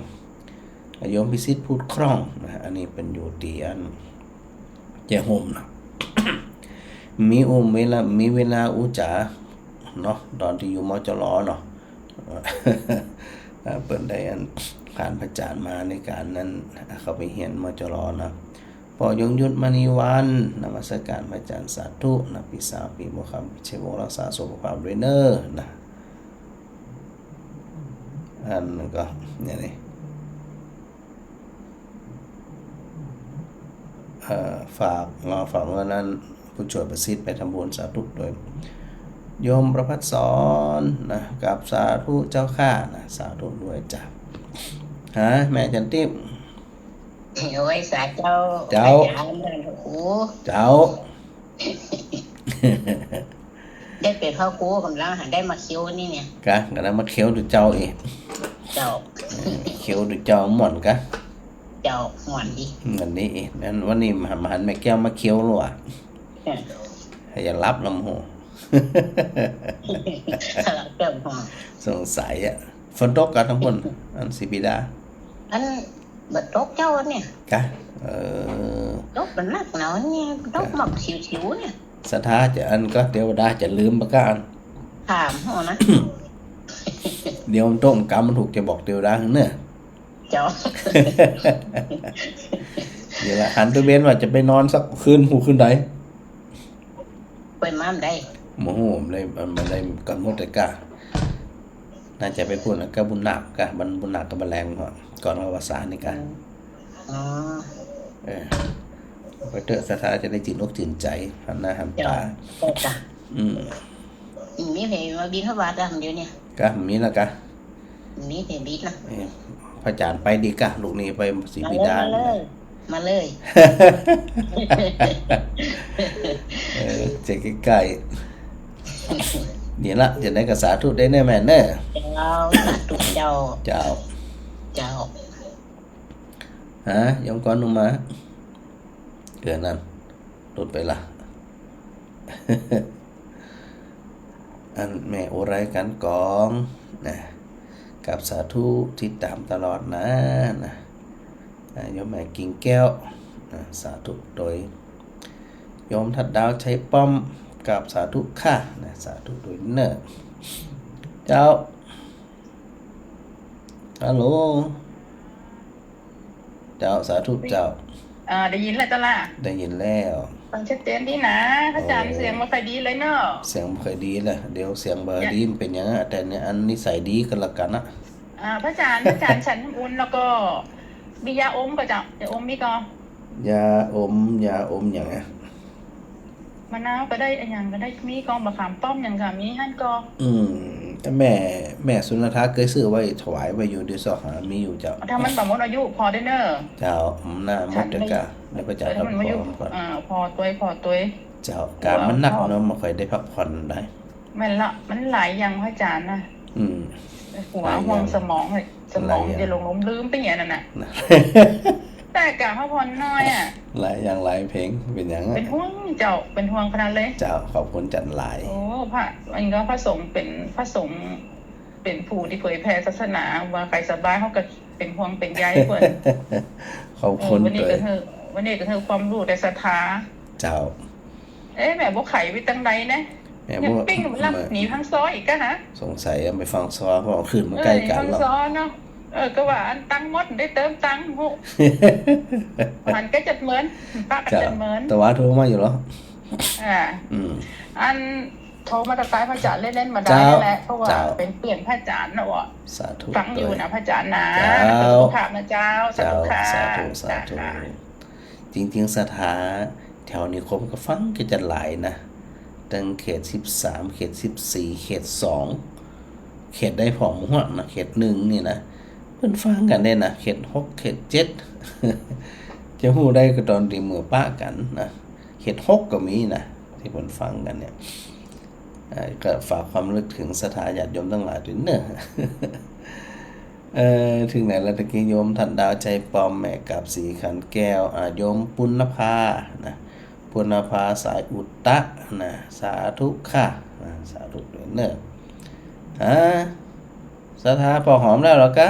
โยมพิสิทธิ์ พูดคล่องนะ อันนี้เปิ้นอยู่ตี้อัน แจ้ห่มนะ มีอู้เวลา มีเวลาอู้จ๋าเนาะ ต๋อนตี้อยู่ มจร เนาะ อ่า เปิ้นได้อัน ขานพระอาจ๋ารย์มาในก๋านนั้น เข้าไปเฮียน มจร นะ ป้อยงยุทธ มณีวรรณ นมัสการพระอาจ๋ารย์ สาธุนะ ปี้สาว ปี้บัวคำ ชัยวงศ์ รักษาสุขภาพด้วยเน่อนะ อันนั้นก็เนี่ยนี่ เอ่อ ฝาก เอ่อ ฝากวันนั้น ผู้ช่วยประสิทธิ์ไปทำบุญ สาธุด้วย โยมประภัสสรนะ กราบสาธุเจ้าข้านะ สาธุด้วยจ้ะ ฮะ แม่จันทิพย์ โอ้ย สาเจ้า เจ้า อาจ๋ารย์ ครู เจ้า ได้เป๋นพ่อครูก่ำลังหันได้มาเคี้ยวนี่เนี่ย กะ ก่ำลังมาเคี้ยวดูเจ้าเอง เจ้า เคี้ยวดูเจ้าม่วนกะ เจ้าม่วนดี ม่วนดีเอง นั้นวันนี้มา มาหันแม่แก้วมาเคี้ยวแล้วอะ เออ ให้อย่าหลับลำโห หลับลำโห สงสัยอะ ฝนตกกะตังปุ้น อันศรีปีดา อัน บ่ตกเจ้าเนี่ย กะ เออ ตกบ่หนักหนาเนี่ย ตกหมอกถิวๆ เนี่ย ศรัทธาจะอันก็เทวดาจะลืมบ่กะอัน ถามเฮานะ เดี๋ยวมันตกกรรมมันถูกจะบอกเทวดาเน่อ เจ้า เดี๋ยวละ หันตะเวนว่าจะไปนอนสักคืน ฮู้คืนใด ไปมาบ่ได้ บ่ฮู้ บ่ได้ บ่ได้ก๋ำหนดเลยกะ น่าจะไปปู๊นกะบุญนาคกะ บันบุญนาคกะบ่าแลงเนาะ ก่อนเข้าพรรษานี่กะ อืม อ๋อ เออ ไปเต๊อะ ศรัทธาจะได้จืนอกจืนใจ๋ หันหน้าหันต๋า เจ้า เจ้า อืม มีใผมาบิณฑบาตบ่เดี๋ยวนี้ กะ มีแล้วกะ มีใผบิณนะ เออ พระอาจ๋ารย์ไปดีกะ ลูกนี้ไปศรีปีดา มาเลย มาเลย มาเลย เออ จะใก้ๆ นี่ละ จะได้กะสาธุได้เน่อแม่เน่อ เจ้า สาธุเจ้า เจ้า เจ้า ฮะ โยมกรหนุ่มมา เออ นั่น หลุดไปละ อันแม่อุไรกันกองนะ กราบสาธุ ติดต๋ามตลอดนะ นะ อ่า โยมแม่กิ่งแก้วนะ สาธุโตย โยมทัดดาวชัยป้อม กราบสาธุค่ะนะ สาธุโตยเน่อ เจ้า ฮัลโหล เจ้า สาธุเจ้า อ่า ได้ยินแล้วเจ้าล่ะ ได้ยินแล้ว ฟังชัดเจนดีนะ พระอาจ๋ารย์ โอ้ เสียงบ่ค่อยดีเลยเนาะ เสียงบ่ค่อยดีเลย เดี๋ยวเสียงบ่ดีมันเป๋นหยังอะ แต่เนี่ยอันนิสัยดีก็แล้วกั๋นนะ อ่า พระอาจ๋ารย์ พระอาจ๋ารย์ ฉันน้ำอุ่นแล้วก็ มียาอมก่อเจ้า ยาอมมีก่อ ยาอม ยาอมหยังอะ มะนาวก็ได้ อะหยังก็ได้ มีก่อ มะขามป้อมหยังก็มีหั้นก่อ อืม แม่ แม่สุนันทาเกยซื้อไว้ถวายไว้อยู่ เดี๋ยวซอกหา มีอยู่เจ้า ถ้ามันบ่หมดอายุผ่อได้เน่อ เจ้า อืม หน้าหมดเดี๋ยวกะ เดี๋ยวพระอาจ๋ารย์ เออ ถ้ามันบ่หมดอายุ ผ่อ อ่า ผ่อตวย ผ่อตวย เจ้า กะมันหนักเนาะ บ่ค่อยได้พักผ่อนได้ แม่นละ มันหลายอย่างพระอาจ๋ารย์นะ อืม หัว หลายอย่าง ห่วงสมองเลย สมอง หลายอย่าง จะหลงลืมไปอย่างนั้นน่ะ นะ แต่กะพักผ่อนน้อยอะ หลายอย่างหลายเพลง เป๋นหยังอะ เป๋นห่วงเจ้า เป๋นห่วงขนาดเลย เจ้า ขอบคุณจันหลาย โอ้ พระ อันนี้ก็พระสงฆ์เป๋น พระสงฆ์เป๋นผู้ตี้เผยแผ่ศาสนา ว่าใผสบายเฮาก็เป๋นห่วงเป๋นใยเปิ้น ขอบคุณ เออ วันนี้ก็ เปิ้น หื้อ วันนี้ก็หื้อความรู้แก่ศรัทธา เจ้า เอ๊ะ แม่บัวไข่ไปตังใดนะ แม่บัว ยังปิ้งมันลับ แม่ หนีฟังซ้ออีกกะฮะ สงสัยไปฟังซ้อ เพราะขึ้นมาใก้กั๋น เออ ฟัง แล้ว ซ้อเนาะ เออ ก็ว่าอันตังค์หมดได้เติมตังค์ โห หันใก้จัดเหมิน ปะกั๋น เจ้า จัดเหมิน แต่ว่าโทรมาอยู่เหรอ อ่า อืม อันโทรมาทักทายพระอาจ๋ารย์เล่นๆ มาได้ เจ้า นั่นแหละ เพราะว่า เจ้า เป๋นเปื้อนพระอาจ๋ารย์นะวะ สาธุ ฟังอยู่นะ เจ้า พระอาจ๋ารย์นะ เจ้า สาธุค่ะนะเจ้า สาธุค่ะ เจ้า สาธุ สาธุ ค่ะ จริงๆ ศรัทธาแถวนิคมก็ฟังแก่จันหลายนะ ตั้งเขตสิบสาม เขตสิบสี่ เขตสอง เขตใดผ่องหัวนะ เขตหนึ่งนี่นะ เปิ้นฟังกั๋นได้นะ เขตหก เขตเจ็ด จะฮู้ได้ก็ต๋อนตี้เมื่อปะกั๋นนะ เขตหกก็มีนะ ตี้เปิ้นฟังกั๋นเนี่ย อ่า ก็ฝากความระลึกเถิงศรัทธาญาติโยมตังหลายตวยเน่อ เอ่อ เถิงไหนละตะกี้ โยมทัดดาวชัยป้อม แม่กาบศรีขันแก้ว อ่า โยมปุณณภานะ ปุณณภาสายอุตตะนะ สาธุค่ะ อ่า สาธุตวยเน่อ อ่า ศรัทธาปอกหอมแล้วเหรอกะ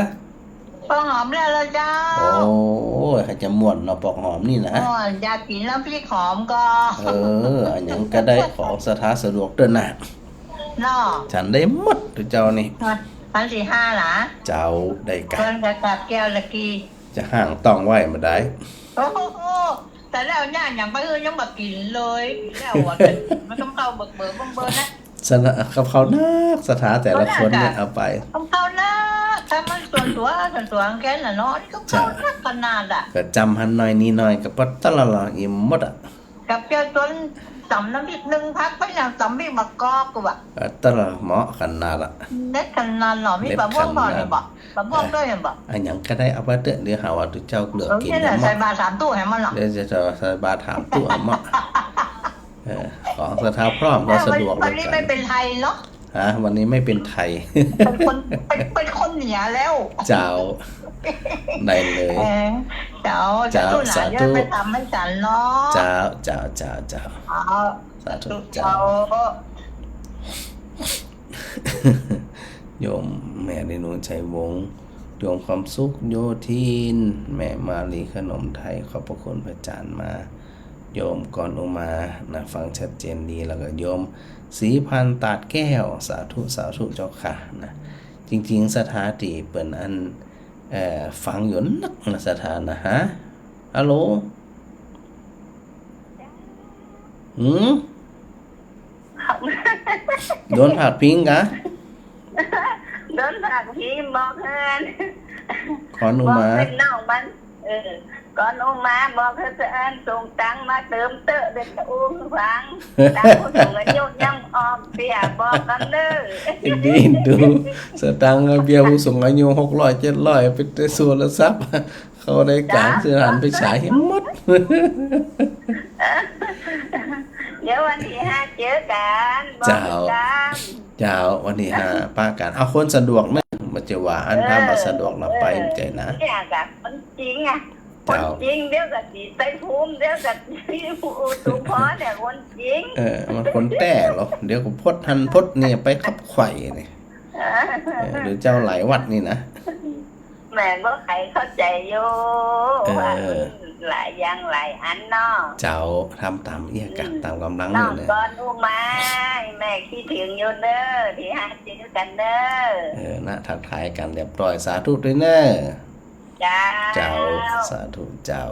ปอกหอมแล้วเหรอเจ้า โอ้ย ใค่จะม่วนเนาะ ปอกหอมนี่นะ ม่วน อยากกิ๋นน้ำพริกหอมก่อ เออ อะหยังก็ได้ ขอศรัทธาสะดวกเต๊อะนะ เนาะ ฉันได้หมดเต๊อะเจ้านี่ วันตี้ห้าหละ เจ้า ได้กะ เปิ้นก็กลับแก้วละกี้ จะห้างต้องไหว้บ่ได้ โอ้โห แต่แล้วเนี่ยยังไปเออยังบ่กิ๋นเลย แล้วอะ มันต้องเข้าเบิกเบิกเบิ่งเบิ่งนะ ศรัทธา กับข้าวนักศรัทธาแต่ละคนเนี่ย เอาไป กับข้าวนัก ถ้ามันส่วนตั๋ว ส่วนตั๋วแกน่ะเนาะ นี่กับข้าวนักขนาดอะ ก็จำหันหน่อยนี่หน่อยก็ปอดตะละละอิ่มหมดอะ กับเจ้าจนต๋ำน้ำพริกนึ่งผักไปอย่างต๋ำพริกมะกอกกูว่ะ เออ ตะละเหมาะขนาดอะ เด็ดขนาดเนาะ มี เด็ด ปลาม่วงพอ ขนาด เนี่ยบ่ ปลาม่วงด้วยเนี่ยบ่ อะหยังก็ได้เอาไปเต๊อะ เดี๋ยวหาว่าตุ๊เจ้าเหลือ เออ กิ๋น นี่แหละ เนาะ ใส่บาตรสามตู้ให้มันเนาะ เดี๋ยวจะใส่บาตรสามตู้ให้มัน เออ ของศรัทธาพร้อมก็สะดวก วันนี้ เหมือนกัน ไม่เป็นไทยเนาะ ฮะ วันนี้ไม่เป็นไทย เป็นคน เป็น เป็นคนเหนือแล้ว เจ้า ได้เลย เออ เจ้า เจ้า สาธุนะ สาธุ อย่าไปทำให้ฉันเนาะ เจ้า เจ้า เจ้า เจ้า เอา สาธุ สาธุ เจ้า เจ้า โยมแม่เรนู ชัยวงศ์ โยมความสุข โยธิน แม่มาลี ขนมไทย ขอบพระคุณพระอาจารย์มาก โยมกรอุมา นะ ฟังชัดเจนดี แล้วก็โยมศรีพันธ์ ตาดแก้ว สาธุ สาธุเจ้าค่ะ นะ จริงๆ ศรัทธาตี้เปิ้นอัน เอ่อ ฟังอยู่นักนะ ศรัทธานะ ฮะ ฮัลโหล หืม โดนพาดพิงกะ โดนพาดพิง บอกเพิ่น กรอุมา บอกเพิ่นน้องมัน เออ กรอุมา บอกเพิ่นจะอันส่งตังค์มาเติมเต๊อะ เดี๋ยวจะอู้หื้อฟัง ตังค์ผู้สูงอายุยังออกเสีย บอกกันเด้อ เห็นดี เห็นดู สตางค์เบี้ยผู้สูงอายุ หกร้อย เจ็ดร้อย ไปแต่โทรศัพท์ เข้าได้การ จ้า ซื้ออาหารไปฉายให้หมด เดี๋ยววันตี้ห้าเจอกั๋น บอก เจ้า กัน เจ้า วันตี้ห้าปะกั๋น เอาคนสะดวกเนอะ บ่ใจ้ว่าอัน เออ ถ้าบ่สะดวกนะ เออ ไปบ่ใจ้นะ เนี่ยกะคนจริงอะ เจ้า คนจริง เดี๋ยวก็สิไตรภูมิ เดี๋ยวก็สิผู้สมพรเนี่ย คนจริง เออ มันคนแต๊เหรอ เดี๋ยวก็พดหั้นพดนี่ ไปขับไขว่นี่ เออ เออ เดี๋ยวเจ้าหลายวัดนี่นะ แม่นบ่ ใค่เข้าใจ๋อยู่ เออ ว่าหลายอย่างหลายอันเนาะ เจ้า ทำต๋ามเอี้ยกะ อืม ต๋ามก๋ำลัง น้อง นี่นะ กรอุมา แม่กึ๊ดเถิงอยู่เน้อ ตี้ห้าเจอกั๋นเน้อ เออ นะ ทักทายกั๋นเรียบร้อย สาธุตวยเน้อ เจ้า เจ้า สาธุเจ้า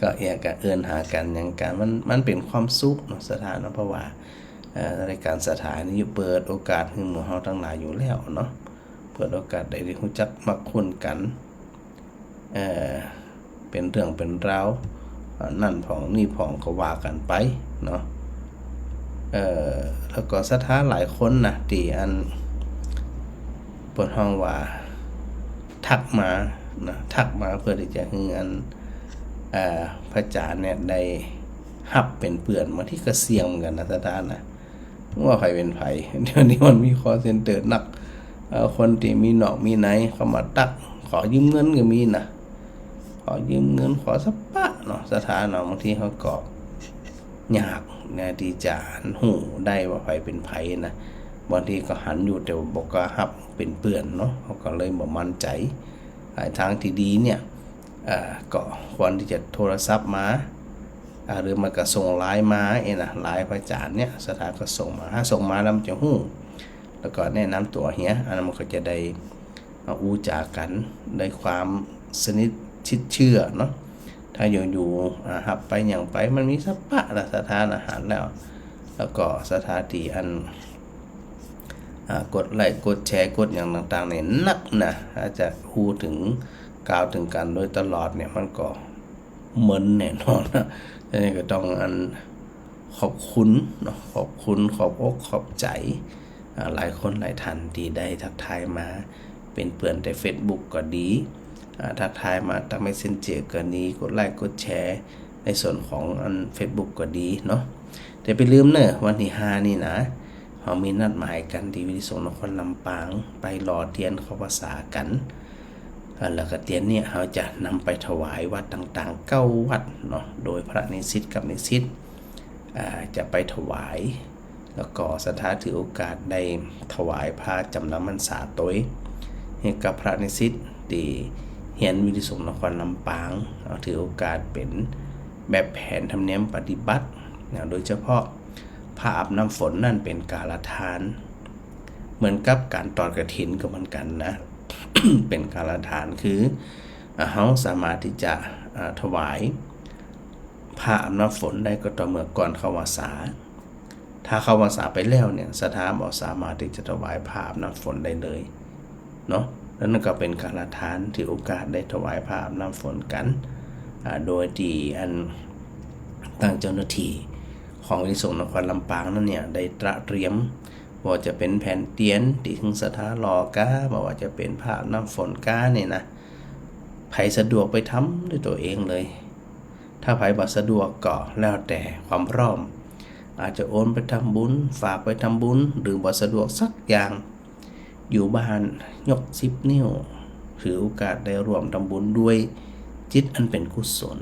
ก็เอี้ยกะเอิ้นหากั๋นหยังกั๋น มัน มันเป๋นความสุขเนาะ ศรัทธาเนาะ เพราะว่า เอ่อ รายก๋านศรัทธานี่เปิดโอกาสหื้อหมู่เฮาตังหลายอยู่แล้วเนาะ เปิดโอกาสได้ฮู้จักมักคุ้นกั๋น เอ่อ เป๋นเรื่องเป๋นราว อ่า นั่นพ่องนี่พ่องก็ว่ากั๋นไปเนาะ เอ่อ แล้วก็ศรัทธาหลายคนนะ ตี้อัน เปิ้นฮ้องว่า ทักมานะ ทักมาเพื่อตี้จะหื้ออัน เอ่อ พระอาจ๋ารย์เนี่ยได้ฮับเป๋นเปื้อน บางทีก็เสี่ยงเหมือนกั๋นนะ ศรัทธานะ ว่าใผเป๋นใผ เดี๋ยวนี้มันมีคอลเซ็นเตอร์นัก เอ่อ คนตี้มีนอกมีในเข้ามาตั๊ก ขอยืมเงินก็มีนะ ขอยืมเงิน ขอสะปะเนาะ ศรัทธาเนาะ บางทีเฮาก็ยากนะ ตี้จะหันฮู้ได้ว่าใผเป๋นใผนะ บางทีก็หันอยู่แต่ว่าบ่กล้าฮับเป๋นเปื้อนเนาะ เฮาก็เลยบ่มั่นใจ๋ อ่า ตางตี้ดีเนี่ย อ่า ก็ควรตี้จะโทรศัพท์มา อ่า หรือไม่ก็ส่งไลน์มาเองนะ ไลน์พระอาจ๋ารย์เนี่ย ศรัทธาก็ส่งมา ถ้าส่งมาแล้วมันจะฮู้ แล้วก็แนะนำตั๋วเหีย อันนั้นมันก็จะได้ อ่า อู้จ๋ากั๋น ได้ความสนิทชิดเชื่อเนาะ ถ้าอยู่ๆ อ่า ฮับไปหยังไป มันมีสะปะละ ศรัทธานะ หันแล้ว แล้วก็ศรัทธาตี้อัน อ่า กดไลก์ กดแชร์ กดหยังต่างๆ นี่นักนะ ถ้าจะอู้เถิง กล่าวเถิงกั๋นโดยตลอดเนี่ย มันก็เมินแน่นอนนะ ฉะนั้นก็ต้องอัน ขอบคุณเนาะ ขอบคุณ ขอบอกขอบใจ๋ อ่า หลายคนหลายท่านตี้ได้ทักทายมาเป๋นเปื้อนแต่เฟซบุ๊กก็ดี อ่า ทักทายมาตางเมสเซนเจอร์ก็ดี กดไลก์ กดแชร์ ในส่วนของอันเฟซบุ๊กก็ดีเนาะ แต่บ่าลืมเน้อ วันตี้ห้านี่นะ เฮามีนัดหมายกั๋นตี้วิทยาสงฆ์นครลำปาง ไปหล่อเตียนเข้าพรรษากั๋น อ่า แล้วก็เตียนเนี่ยเฮาจะนำไปถวายวัดต่างๆ เก้าวัดเนาะ โดยพระนิสิตกับนิสิต อ่า จะไปถวาย แล้วก็ศรัทธาถือโอกาสได้ถวายผ้าจ๋ำนำพรรษาตวย หื้อกับพระนิสิตตี้เฮียนวิทยาลัยสงฆ์นครลำปาง เอาถือโอกาสเป๋นแบบแผนธรรมเนียมปฏิบัตินะ โดยเฉพาะผ้าอาบน้ำฝนนั่นเป๋นกาลทาน เหมือนกับก๋านตอดกฐินก็เหมือนกั๋นนะ เป๋นกาลทาน คือ อ่า เฮาสามารถตี้จะ อ่า ถวายผ้าอาบน้ำฝนได้ก็ต่อเมื่อก่อนเข้าพรรษา ถ้าเข้าพรรษาไปแล้วเนี่ย ศรัทธาบ่สามารถตี้จะถวายผ้าอาบน้ำฝนได้เลยเนาะ แล้วนั่นก็เป๋นกาลทาน ถือโอกาสได้ถวายผ้าอาบน้ำฝนกั๋น อ่า โดยตี้อัน ตางเจ้าหน้าตี้ของวิทยาลัยสงฆ์นครลำปางนั้นเนี่ย ได้ตระเตรียม บ่ว่าจะเป๋นแผ่นเตียนตี้หื้อศรัทธาหล่อก้า บ่ว่าจะเป๋นผ้าอาบน้ำฝนก้าเนี่ยนะ ใผสะดวกไปทำด้วยตั๋วเองเลย ถ้าใผบ่สะดวกก็แล้วแต่ความพร้อม อาจจะโอนไปทำบุญ ฝากไปทำบุญ หรือบ่สะดวกสักอย่าง อยู่บ้านยกสิบนิ้ว ถือโอกาสได้ร่วมทำบุญด้วยจิตอันเป๋นกุศล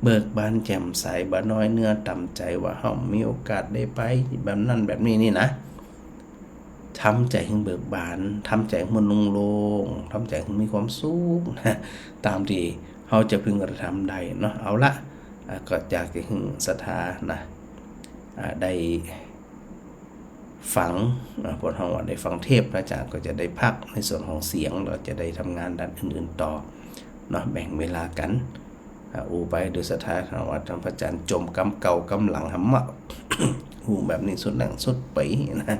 เบิกบานแจ่มใส บ่น้อยเนื้อต่ำใจ๋ว่าเฮามีโอกาสได้ไปแบบนั้นแบบนี้นี่นะ ทำใจ๋หื้อเบิกบาน ทำใจ๋หื้อมันโล่งๆ ทำใจ๋หื้อมีความสุขนะ ต๋ามตี้เฮาจะพึงกระทำได้เนาะ เอาละ อ่า ก็อยากจะหื้อศรัทธานะ อ่า ได้ฟัง อ่า พวกเฮาได้ฟังเทศน์ พระอาจารย์ก็จะได้พักในส่วนของเสียง แล้วจะได้ทำงานด้านอื่นๆ ต่อเนาะ แบ่งเวลากั๋น อ่า อู้ไปโดยศรัทธา ว่าท่านพระอาจารย์จ่มกำเก่ากำหลังหำมะ อู้แบบนี้สุดหลังสุดปี๋นะ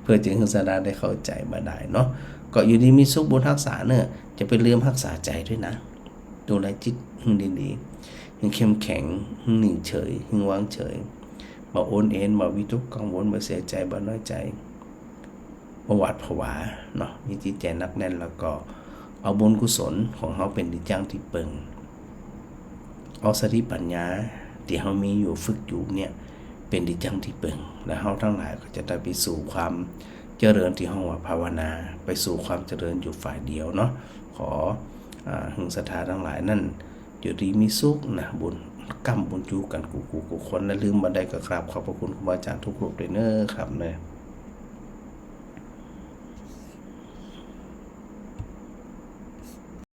เพื่อจะหื้อศรัทธาได้เข้าใจ๋บ่ดายเนาะ ก็อยู่ดีมีสุขบุญฮักษาเน่อ จะไปลืมฮักษาใจ๋ด้วยนะ ดูแลจิตหื้อดีๆ หื้อเข้มแข็ง หื้อนิ่งเฉย หื้อวางเฉย บ่โอนเอน บ่วิตกกังวล บ่เสียใจ๋ บ่น้อยใจ๋ บ่หวาดผวาเนาะ มีจิตใจ๋หนักแน่น แล้วก็เอาบุญกุศลของเฮาเป๋นตี้จั้งตี้เปิง เอาสติปัญญาตี้เฮามีอยู่ฝึกอยู่เนี่ย เป๋นตี้จั้งตี้เปิง แล้วเฮาตังหลายก็จะได้ไปสู่ความเจริญตี้ฮ้องว่าภาวนา ไปสู่ความเจริญอยู่ฝ่ายเดียวเนาะ ขอ อ่า หื้อศรัทธาตังหลายนั้น อยู่ดีมีสุขนะ บุญก้ำบุญจู๋กั๋นกู้ๆ กู้คน และลืมบ่ได้ก็กราบขอบพระคุณครูบาอาจารย์ทุกรูปด้วยเน่อครับเน่อ